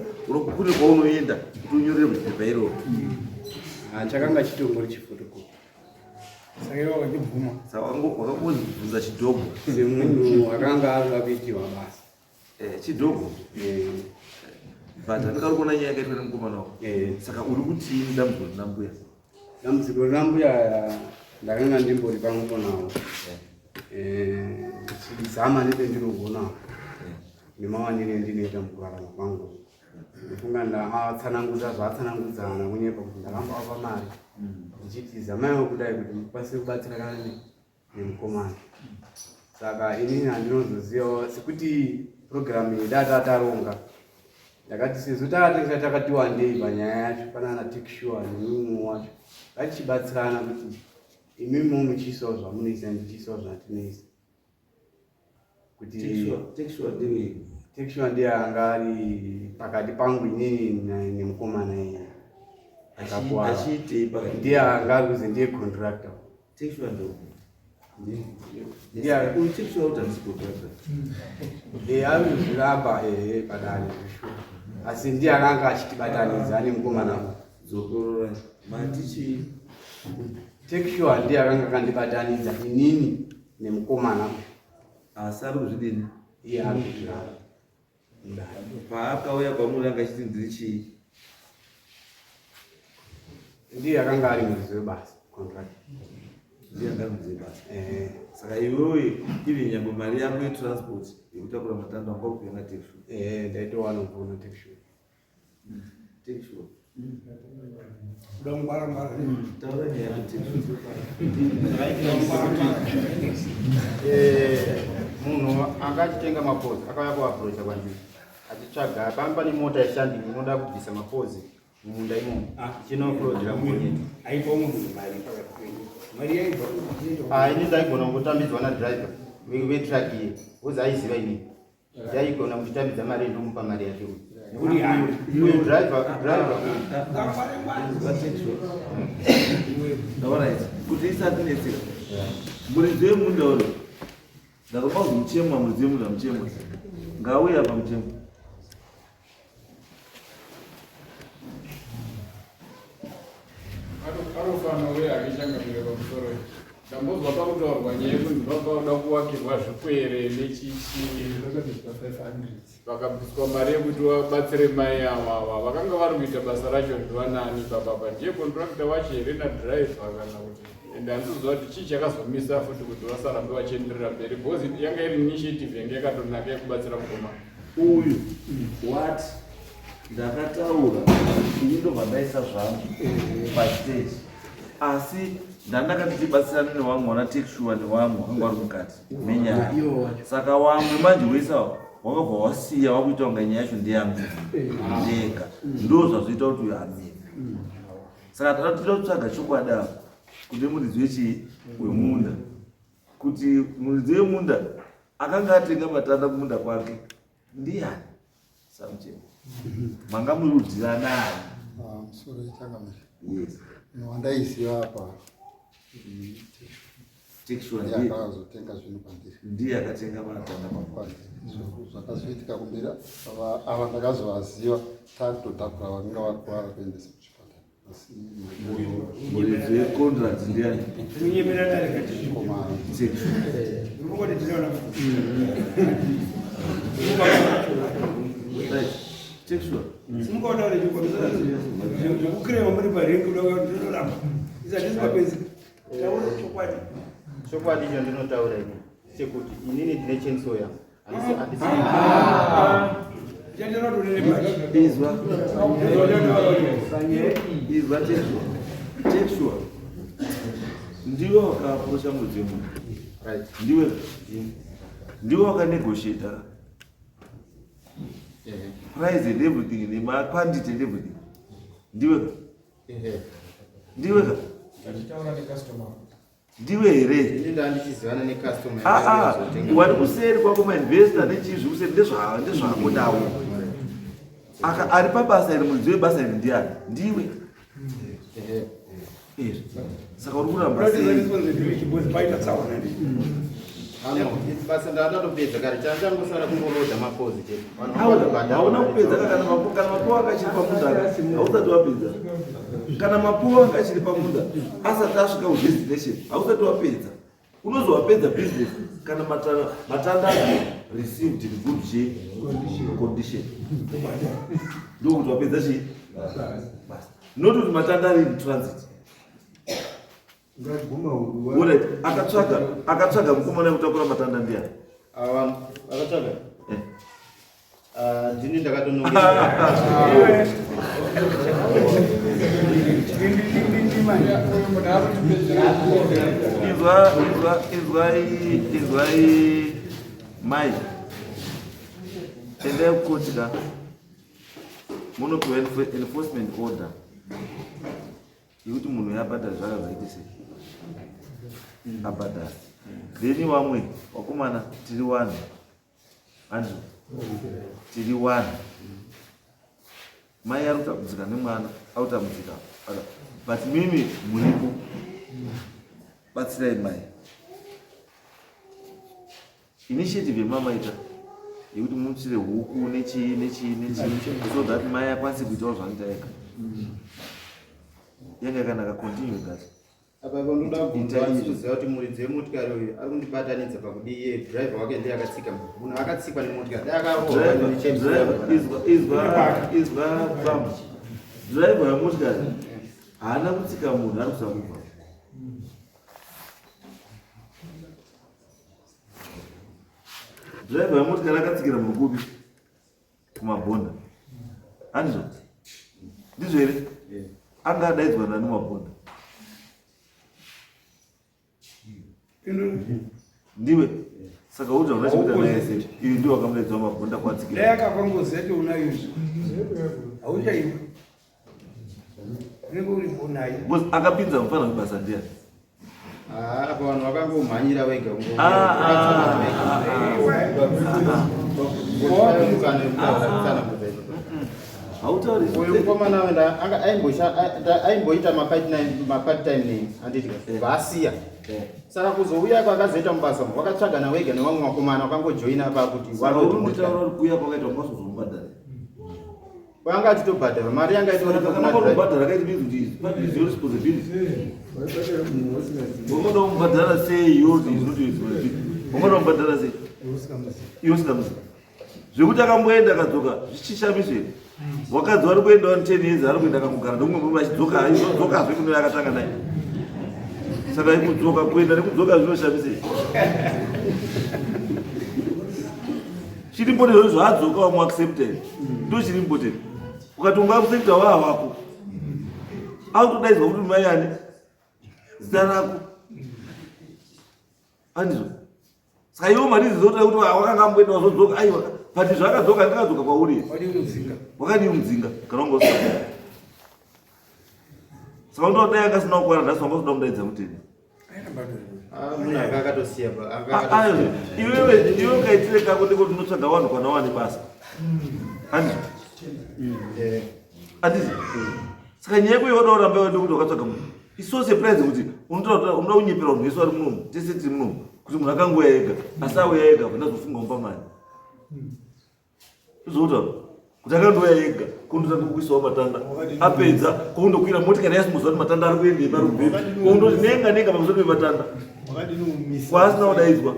kune kwaunoenda kuti unyorere kuti pepa iroro. Ah, chakanga chitongori chifotokopi. Saka iwe wakachibvuma. Saka wakangobvunza chidhogo. Semunhu akanga arikuda kuitirwa basa. Eh, chidhogo. Eh. But andikari kuona nyaya yakaitwa nemukomana wako. Eh. Saka uri kutii dambudziko rina mbuya? Dambudziko rina mbuya ndakanga ndimbori pamwepo nawo. Eh, zama nependinogonawo. Nemawanire endinoita mukurarama kwangu. Ndofunga ndaatsanangudza zvaatsanangudza haana kunyepa kuti ndakambavapa mari ndichiti zamaiwo kudai kuti mukwanise kubatsirana nemukomana. Saka inini handinozozivawo sekuti purogiramu iyi data taronga ndakati sezvo takatenga takati wandei panyaya yacho pana ana take sure nemumwe wacho ngatichibatsirana kuti imimiwo muchiisawo zvamunoisa ndichiisawo zvatinoisa. Kuti take sure ndiye anga ari pakati pangu inini nemukomana iye akakuwara. Achiitei pakati? Ndiye anga ari kuzi ndiye contractor. Take sure ndo. Ndiye ari Uyu take sure kuti handisi contractor. Eh, ari kuzviramba ehe padare zveshuwa. Asi ndiye akanga achitibatanidza nemukomana uyu. Dzokorora. Mati chii? Take sure ndiye akanga akandibatanidza inini nemukomana uyu. Asi ari kuzvidini? Iye ari kuzviramba. Paakauya kwamuri anga achiti ndiri chii? Ndiye akanga ari muridzi webasa, contract. Ndiye anga ari muridzi webasa. Eh. Saka iwewe even nyangwe mari yako yetransport yekutakura matanda wanga uri kuenda take sure. Eh, ndaitowana kubva kuna take sure. Take sure. Kuda kungwara ngwara. Taura nyaya yako take sure. Eh, munhu anga achitenga mapozi akauya kuapproacha kwandiri achitsvaga panga pane mota yeshanding inoda kubvisa mapozi mumunda imomo ichinokurodzera mugonyeti. Aipa munhu mari pakati penyu. Mari yaibva kupi? Ah, ini ndaigona kungotambidzwa nadriver vetruck iye because aiziva inini. Ndaigona kunditambidza mari ndomupa mari yake uyu. Nekuti uyu driver uyu. Ndaona ichi kuti isati netseka. Muridzi wemunda uri. Ndakapa kuti muchemwa muridzi wemunda muchemwa. Ngauye apa muchemwa. Arofana uye akichangamira pamusoro. Ndambozwa pakutaurwa nyaya yekunzi vanga voda kuvakirwa zvikwere nechichi. Vakabviswa mari yekuti vabatsire mai ava ava. Vakanga vari kuita basa racho ndivanani papapa. Ndiye contractor wacho here nadriver kana kuti. Ende handisi kuziva kuti chii chakazomisa futi kuti vasarambe vachienderera mberi because yanga iri initiative yanga yakatonaka yekubatsira mukomana. Uyu what ndakataura ini ndobva ndaisa zvangu pastage asi ndandakati tibatsirane nevamwe vana take sure nevamwe vakanga vari mukati menyaya. Saka wamwe manje wese ava wakabva wasiya wakuita kunga nyaya yacho ndeyangu ndega. Ndo zvazvoita kuti uyu amire. Saka tada toda kutsvaga chokwadi apa kune muridzi wechii wemunda. Kuti muridzi wemunda akanga atenga matanda kumunda kwake ndiani? Samuchemo. Manga muri kudyirana ani? Ah, musoro wechangamire. Yes. Wandaiziva apa. Take sure Ndiye ndiye. akazotenga zvinhu kwandiri. Ndiye akatenga matanda kwandiri. Zvakazoitika kumberi ava ndakazovaziva takutotakura vakanga vakuwara kuendesa kuchipatara. Asi muridzi wecontract ndiani? Kunyepera dare kati. Koma. Take sure. Ndinongoti tinoona. Right. Take sure. Simukaona uri chikoro. Zvekukrema muri parengi uda ndinoramba. Isa ndisi mapenzi. Taura chokwadi. Chokwadi icho ndinotaura ini chekuti inini ndine chainsaw yangu. Handisi handisi. Izwa. Izwa take sure. Take sure. Ndiwe wakaapproacha muridzi wemunhu. Right. Ndiwe. Ndiwe wakanegotiate. Price and everything, nema quantity and everything. Ndiwe. Ndiwe. Achitaura necustomer. Ndiwe here? Ini ndandichizivana necustomer. Ah, ah, wari kuseri kwako mainvestor nechii zvekuseri ndezvako nawo. Aka ari pabasa iri muridzi webasa iri ndiani? Ndiwe. Izvi. Saka uri kuramba sei? Responsibility because paita tsaona ndi. Basa ndandatopedza kare, chanchangosara kungoloda mapozi chete. Hauna kupedza kana mapuwa anga achiri pamunda hausati wapedza. Kana mapuwa anga achiri pamunda asati asvika kudestination hausati wapedza. Unozowapedza business kana matanda received in good shape condition. Ndokuti wapedza chii? Basa. Not kuti matanda ari in transit. Alright, akatsvaga akatsvaga mukomana wekutakura matanda ndiyani? Ava akatsvaga. Eh. Ah, ndini ndakatonongera. Izwa izwa izwai izwai mai. Endai kukoti ka. Munopiwa enforcement order. Yekuti munhu yabhadhara zvaka zvaite sei abhadhara then wamwe wakomana tiri wani andrew tiri wani mai ari kutambudzika nemwana akutambudzika but mimi muripo batsirai mai Initiative yemamaita yekuti mutsire huku nechii nechii nechii so that mai akwanise kuitawo zvaanoita ega yanga yakanaka continue that apa ndoda kubvunza kuti muridzi wemotikari uyu ari kundibatanidza pakudii iye driver wake ndiye akatsika munhu akatsikwa nemotikari dai akarohwa izwa bam driver wemotikari haana kutsika munhu ari kusakubva Driver wemotikari akatsikira munhu kupi? Kumabhonda. Handizvo? Ndizvo here? Anga adaidzwa nani mabhonda? Ndiwe. Saka uti hauna chekuita naye sei? Iwe ndiwe wakamudaidzwa mabhonda kwatsikira. Dai akafa ngozi yacho unayo izvo. Hauchaipa. Unenge uripo naye. Because akapinza mufana webasa ndiyani? Ah, apa vanhu vakangomhanyira vega Ah, ah, hautauri uyu mukomana wenda anga aimboita mapart time name handiti vaasiya saka kuzouya kwakazoita mubasa umu wakatsvagana wega nevamwe vakomana wakangojoina pakuti urikutaura kuti kuuya kwakaita ungazozombadhara Kwanga achitobhadhara mari yanga itori kana kubhadhara kaiti means kuti but is your responsibility. Unoda kubhadhara sei yours is not your responsibility. Unoda kubhadhara sei? Iwe usikamuzivi. Zvekuti akamboenda akadzoka zvichishamiso here? Wakadzi wari kuenda wani 10 years ari kuenda akangogara ndomwe murume achidzoka aizodzokazve kune akatanga naye. Saka ikudzoka kuenda nekudzoka zvinoshamisa here? Chiri important zvo zvaadzoka wamu accepted. Ndo chiri important. Ukati unga accepta waa wako. Akutodaidzwa kuti mai ani? Zita rako. Andizvo. Saka iwo mari dzinotoda kuti wakanga amboenda wazodzoka aiwa. But zvakadzoka ndakadzoka kwauri. Wakadii mudzinga kana wanga usina. Saka unoda dai anga asina kukwana nhasi wanga usina kudaidza kuti Ah, iwewe iwe ukaitire kako ndiko tinotsvaga vanhu kana wane basa handizvo handizvo saka nyaya yako yoda uramba iwe ndikuti wakatsvaga munhu iso surprise kuti unoda kunyepera vanhu vese vari munomu tese tiri munomu kuti munhu akangouya ega asi auya ega ndazofunga mupa mari Zvotaura kuti akandouya ega kundotanga kuisawo matanda apedza koundokwira motikari yasimuziva kuti matanda ari kuendepi ari kubvepi koundoti nenga nenga pamusoro pematanda kwaasina kudaidzwa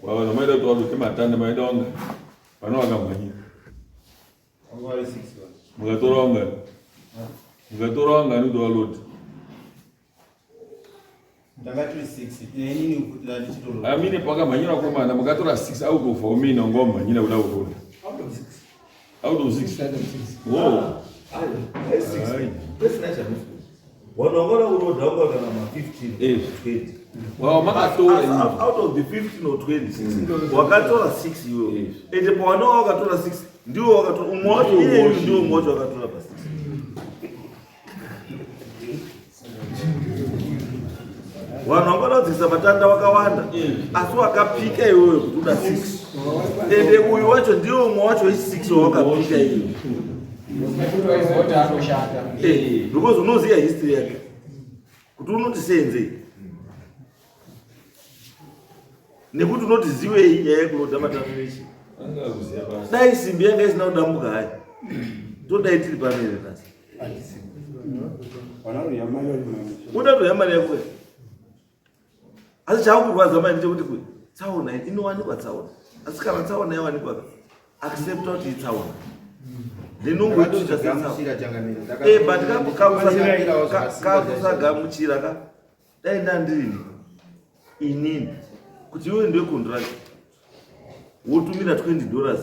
vanhu maida kuti varuke matanda maida wanga vana vakamhanyira mukatora wangani mukatora wangani kuti walodi amine pakamhanyira komana mukatora 6 out of how many wanga wamhanyira kuda kuroda out of 6 wo Vanhu vangada kuroda vanga kana ma 15 20. Wow, makatora out of the 15 or 20 wakatora 6 iwe. Ende pawana wakatora 6 ndiwo wakatora umwe wacho iye ndiwo umwe wacho wakatora pa 6. Vanhu vangada kudzikisa matanda wakawanda asi wakapika iwewe kuti uda 6. Ende uyu wacho ndiwo umwe wacho wechi 6 wawakapika iwe. Eh, because unoziva history yake kuti unoti senzei nekuti unoti ziwei nyaya yekurodha matano nechi dai simbi yanga isina kudambuka hayi todai tiri pano here nhasi uda kutoya mari yako asi chaakurwadza mai ndechekuti kui tsaona inowanikwa tsaona asi kana tsaona yawanikwa accepta kuti itsaona ndinongoitika setsaona eh, but kakusagamuchira ka dai ndandirini inini kuti iwe ndiwe contract wotumira 20 dollars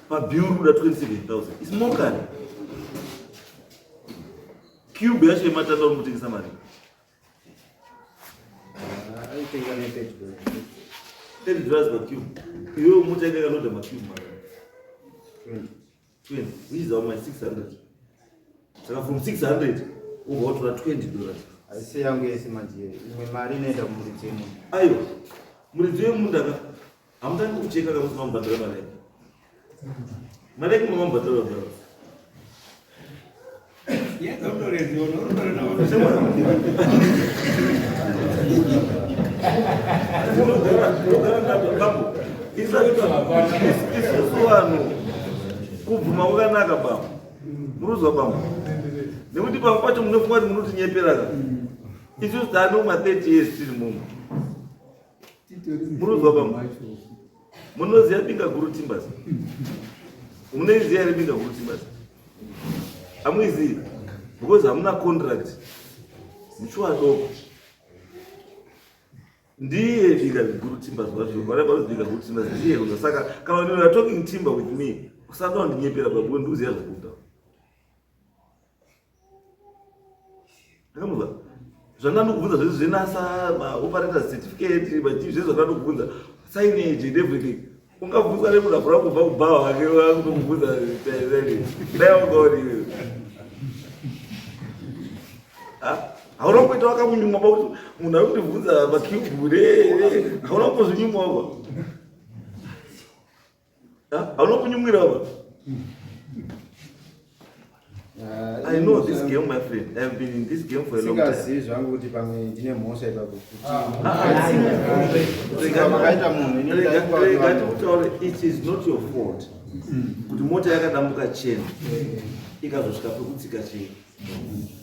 pabill kuda 27000 is mockery cube yacho yematanda uri kutengesa mari Aitenga ne 30 dollars. 30 dollars per cube. Iwe mutenga kanoda ma cube mari. 20. 20 which is how much 600. Saka from 600 ubva watora 20 dollars. Haisi yangu yese manje imwe mari inoenda kumuridzi wemunhu. Aiwa. Muridzi wemunda ka hamutangi kucheka kana musina kubhadhara mari yake. Mari yake munomubhadhara bhadhara. Isusu vanhu kubvuma kwakanaka bambo muruzwa bambo nekuti pamwe pacho munofunga kuti munotinyepera ka isusu taano ma 30 years tiri mumo muruzwa bambo munoziva binga guru timbers munoiziva here binga guru timbers hamuizivi because hamuna contract muchiwa doko ndiye binga guru timbers wacho binga guru timbers ndiye kuza saka kana you are talking timber with me usada kundinyepera babu ndikuziva zvekuita ndakamuzwa zvandandokubvunza zvese zvenasa maoperators certificate machii zvese zvandandokubvunza signage and everything ungabvunzwa nemunhu afura kubva kubhawa wake akutokubvunza dai wanga uri iwewe hauna kuita wakamunyumwa pakuti munhu ari kutibvunza macube ne hauna kumbozvinyumwa pa hauna kunyumwira pa I know this game, my friend. I have been in this game for a long time. Singazivi zvangu kuti pamwe ndine mhosva ipapo. Makaita munhu ini Rega tikutaure, it is not your fault. Kuti mota yakadambuka cheni ikazosvika pekutsika cheni.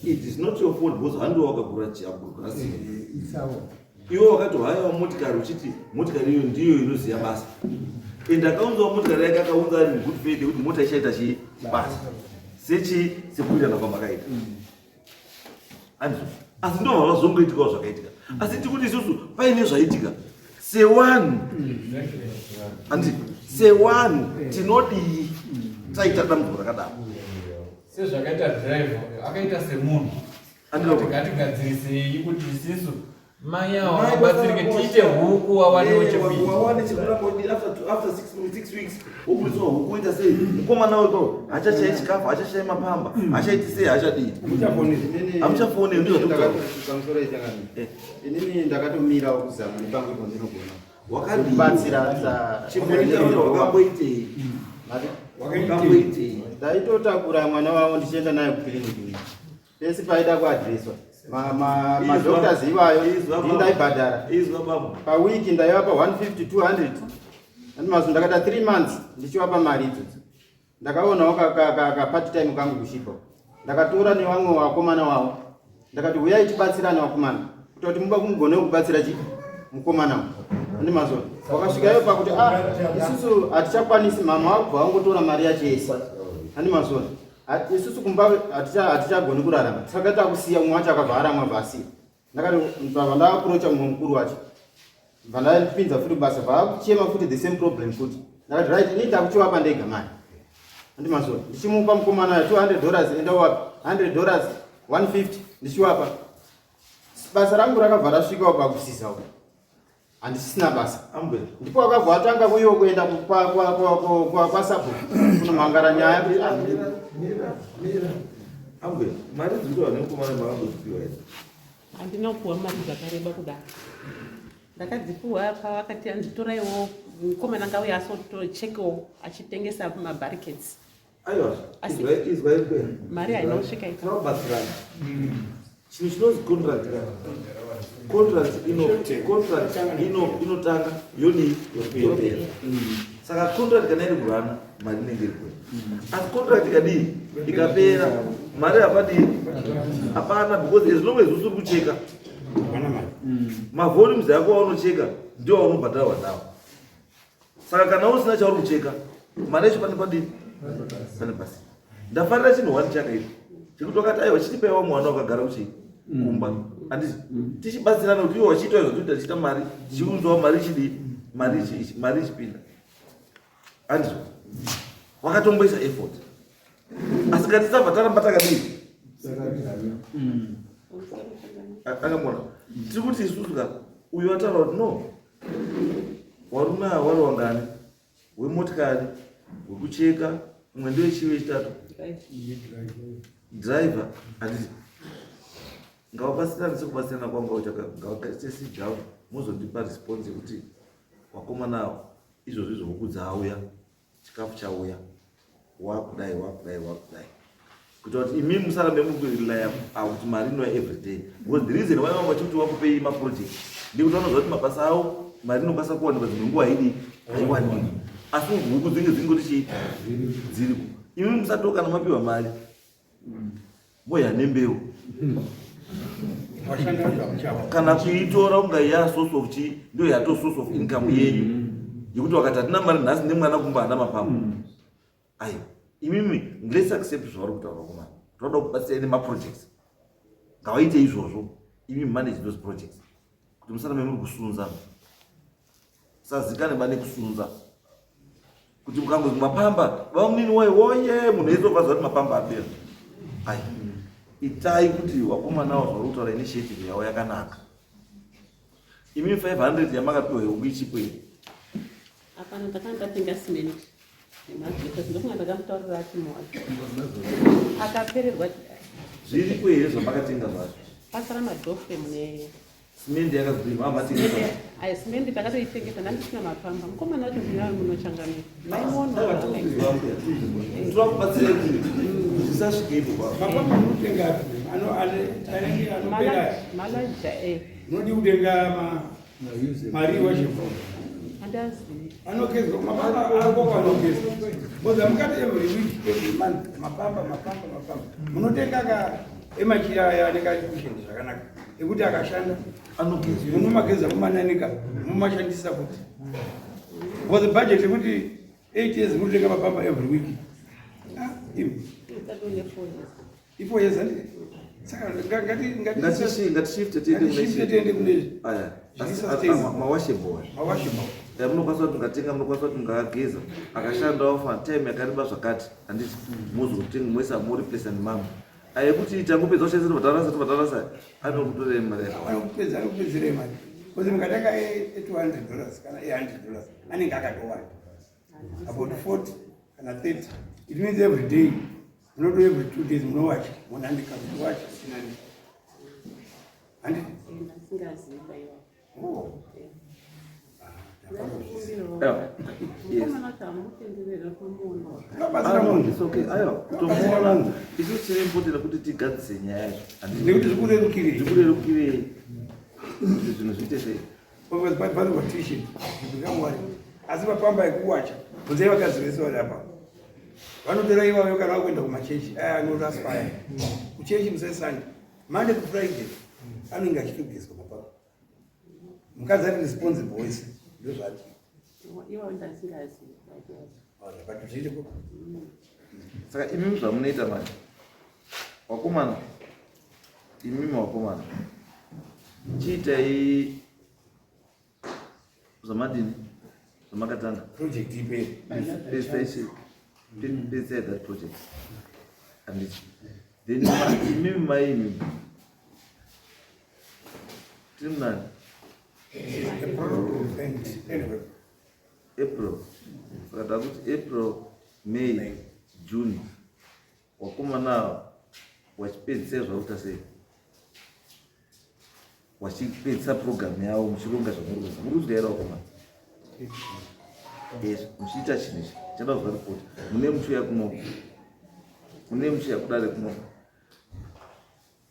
It is not your fault because handiwe wakagura chiabhurukasi. Iwe wakatohayawo motikari uchiti motikari iyo ndiyo inoziva basa. And akaunzawo motikari yake akaunza ari in good faith yekuti mota ichaita chii basa. Sechii sekuwirirana kwamakaita. Andizvo. Asi ndobva vazongoitikawo zvakaitika. Asi tikuti isusu paine zvaitika sewanhu andi sewanhu tinodii taita dambudziko rakadaro. Sezvakaita driver akaita semunhu. Ngatigadzirisei kuti isisu mai ava vabatsirike tiite huku wawanewo chekuita. Wawane chekurapa after 6 weeks wokuriswa huku woita sei mukomana weko hachachai chikafu hachachai mapamba hachaiti sei hachadii hamuchafoni ndizvo zvakutaura inini ndakatomirawo kuzama nepangu ipo ndinogona wakabatsira wakamboitei wakamboitei ndaitotakura mwana wavo ndichienda naye kukiriniki pese paida kuadreswa madoctors iwayo ndaibhadhara pawiki ndaivapa 150 200 andimazo ndakaita 3 months ndichivapa mari idzodzo ndakaonawo kapart time kangu kushipa ndakatora nevamwe vakomana wavo ndakati huyai tibatsirane vakomana kuita kuti muba kumugonewo kubatsira chi mukomana andimazo wakasvikayo pakuti ah isusu hatichakwanisi mama wakubva wangotora mari yacho yese andimazona isusu kumba hatichagoni kurarama saka takusiya mumwe wacho akabva aramwa bva asiya ndakati bva ndakurocha mumwe mukuru wacho bva ndapinza futi basa bva akuchema futi the same problem futi ndakati right ini ndakuchiwapa ndega mari andimazona ndichimupa mukomana uya 200 dollars enda wapi 100 dollars 150 ndichiwapa basa rangu rakabva rasvikawo pakusisawo handisisina basa ndipo akabva atanga kuiwo kuenda kwasabhuku kunomhangara nyaya kuti ah. Ambuya, mari dzikutorwa nemukomana makambodzipiwa here? Handina kupuwa mari dzakareba kudaro. Ndakadzipuwa pavakati anditoraiwo mukomana ngauye asotochekewo achitengesa mabarricades. Aiwa, izwai izwai kwe. Mari haina kusvika ipapo. Tinobatsirana. Chinhu chinonzi contract ka. Contract ino contract ino inotanga yodii yopera. Saka contract kana iri kurana mari inenge iri kuenda. Asi contract ikadii ikapera mari hapadii hapana because as long as usiri kucheka mavolumes ako aunocheka ndio aunobhadharwa nawo. Saka kana usina chauri kucheka mari yacho pane padini pane pasi. Ndafarira chinhu wani chakaita chekuti wakati aiwa chitipaiwa mwana wakagara kuchii kumba handiti tichibatsirana kuti iwo wachiita zvatuita tichiita mari tichiunzawo mari ichidii mari mari ichipinda handizvo wakatomboisa effort asi ngatisabva taramba takadii akamona tiri kuti isusu ka uyu ataura kuti no warume ava wari wangani wemotikari wekucheka umwe ndewechivi wechitatu driver handiti ngavabatsirane sekubatsirana kwangu auchaka ngavakaite sit down mozondipa response yekuti wakomana ava izvozvo izvo huku dzauya chikafu chauya wakudai wakudai wakudai kuita kuti imi musarambe muri kurelaya kuti mari inouya everyday because the reason why vanga vachikuti vakupei maproject ndekuti vanoziva kuti mabasa avo mari inokwanisa kuwanikwa dzimwe nguva haidi haiwaniki asi huku dzinge dzingoti chii dziriko imi musatoo kana mapiwa mari moya nembeu kana kuitora kunga ya source of chii ndio yato source of income yenyu yekuti wakati hatina mari nhasi nemwana kumba hana mapambo aiwa imimi let's accept zvavari kutaura vakomana toda kubatsira nemaprojects ngavaite izvozvo imi manage those projects kuti musarambe muri kusunza musazikane ba nekusunza kuti mukangozi mapamba vamunini woye woye munhu eizobva zva kuti mapamba apera ai itai kuti wakomanawo zvauri kutaura initiative yavo yakanaka imi 500 yamakapiwa yehuku ichipo iyi Hapana, ndakanga ndatenga cement nemabheka ndokunga ndakamutaurira ati moyo akapererwa. Zviripo here zvamakatenga zvacho? Pasara madoframe ne Simende yakazodii mamatenga? Ayi simende takatoitengesa ndandisina mapamba. Mukomana wacho ndinawe munochangamira. Maimuona. Tinoda kubatsira kuti zvisasvike ipo pa. Mapamba munotenga ano anenge anopera. Malaja eh. Munodi kutenga ma mari wachibva. Anogezwa mapamba ako anogezwa. Because mukati every week every month mapamba mapamba mapamba. Munotenga ka emachira aya anenge ari kushanda zvakanaka. Ekuti akashanda anogezwa. Munomageza mumananika mumashandisa futi. Because budget yekuti 8 years munotenga mapamba every week. Ah, imi. Ipo yes andi. Saka ngati ngati ngatishifte tiende tiende kune aya mawashable. Mawashable. Ya munokwanisa kuti mungatenga munokwanisa kuti mungageza akashandawo for time yakareba zvakati handiti mozotenga moisa moreplace nemamwe aye kuti tangopedza kushandisa tovatarasa tovatarasa anokutorei mari anokupedza anokupedzerei mari because mungatenga e200 dollars kana e100 dollars anenge akatowanda about 40 kana 30 it means every day munoto every 2 days munowacha monanika muchiwacha muchinanika handiti Oh. Kutomuona isu tiri important kuti tigadzise nyaya yacho nekuti zvikurerukirei zvikurerukirei kuti zvinhu zviite sei asi mapamba ekuwacha bvunzai vakadzi vese vari apa vanotora ivavo kana vakuenda kumachechi aya anoraswa aya kuchechi musesande Monday to Friday anenge achitogezwa mapapa. Mukadzi ari responsible wese ndozvaati. Ivo ndasingazivi. But zviriko. Saka imimi zvamunoita manje wakomana imimi wakomana chiitai zvamadini zvamakatanga project ipere pedzisai that project handiti then imimi mai imimi tiri munani April saka takuti April May June wakomana ava wachipedzisa zvakuita sei wachipedzisa program yavo muchironga zvamuri kuita muri kuzwa here wakomana yes muchiita chinhu ichi chada kuzwa ripoti mune muchiuya kuno Mune muchiya kudare kuno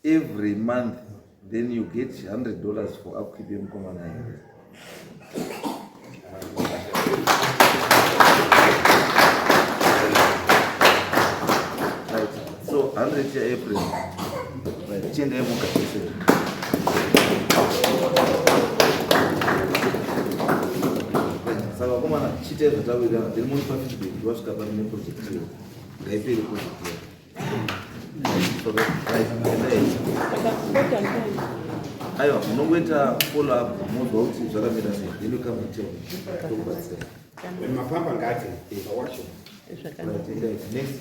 every month, then you get $100 for upkeep yemukomana iyi. Right, so 100 yaApril. Right, chiendai mugadzise. Saka vakomana, chiitai zvatawirirana, then monipa feedback wasvika pari neproject iyo. Ngaipere project iyo. Right, endai. Saka kota ndani. Aiwa, munongoita follow up, mozwa kuti zvakamira sei, then you come and tell me, tokubatsirai. Mapamba ngaati pawacho. Zvakanaka. Right, endai. Next.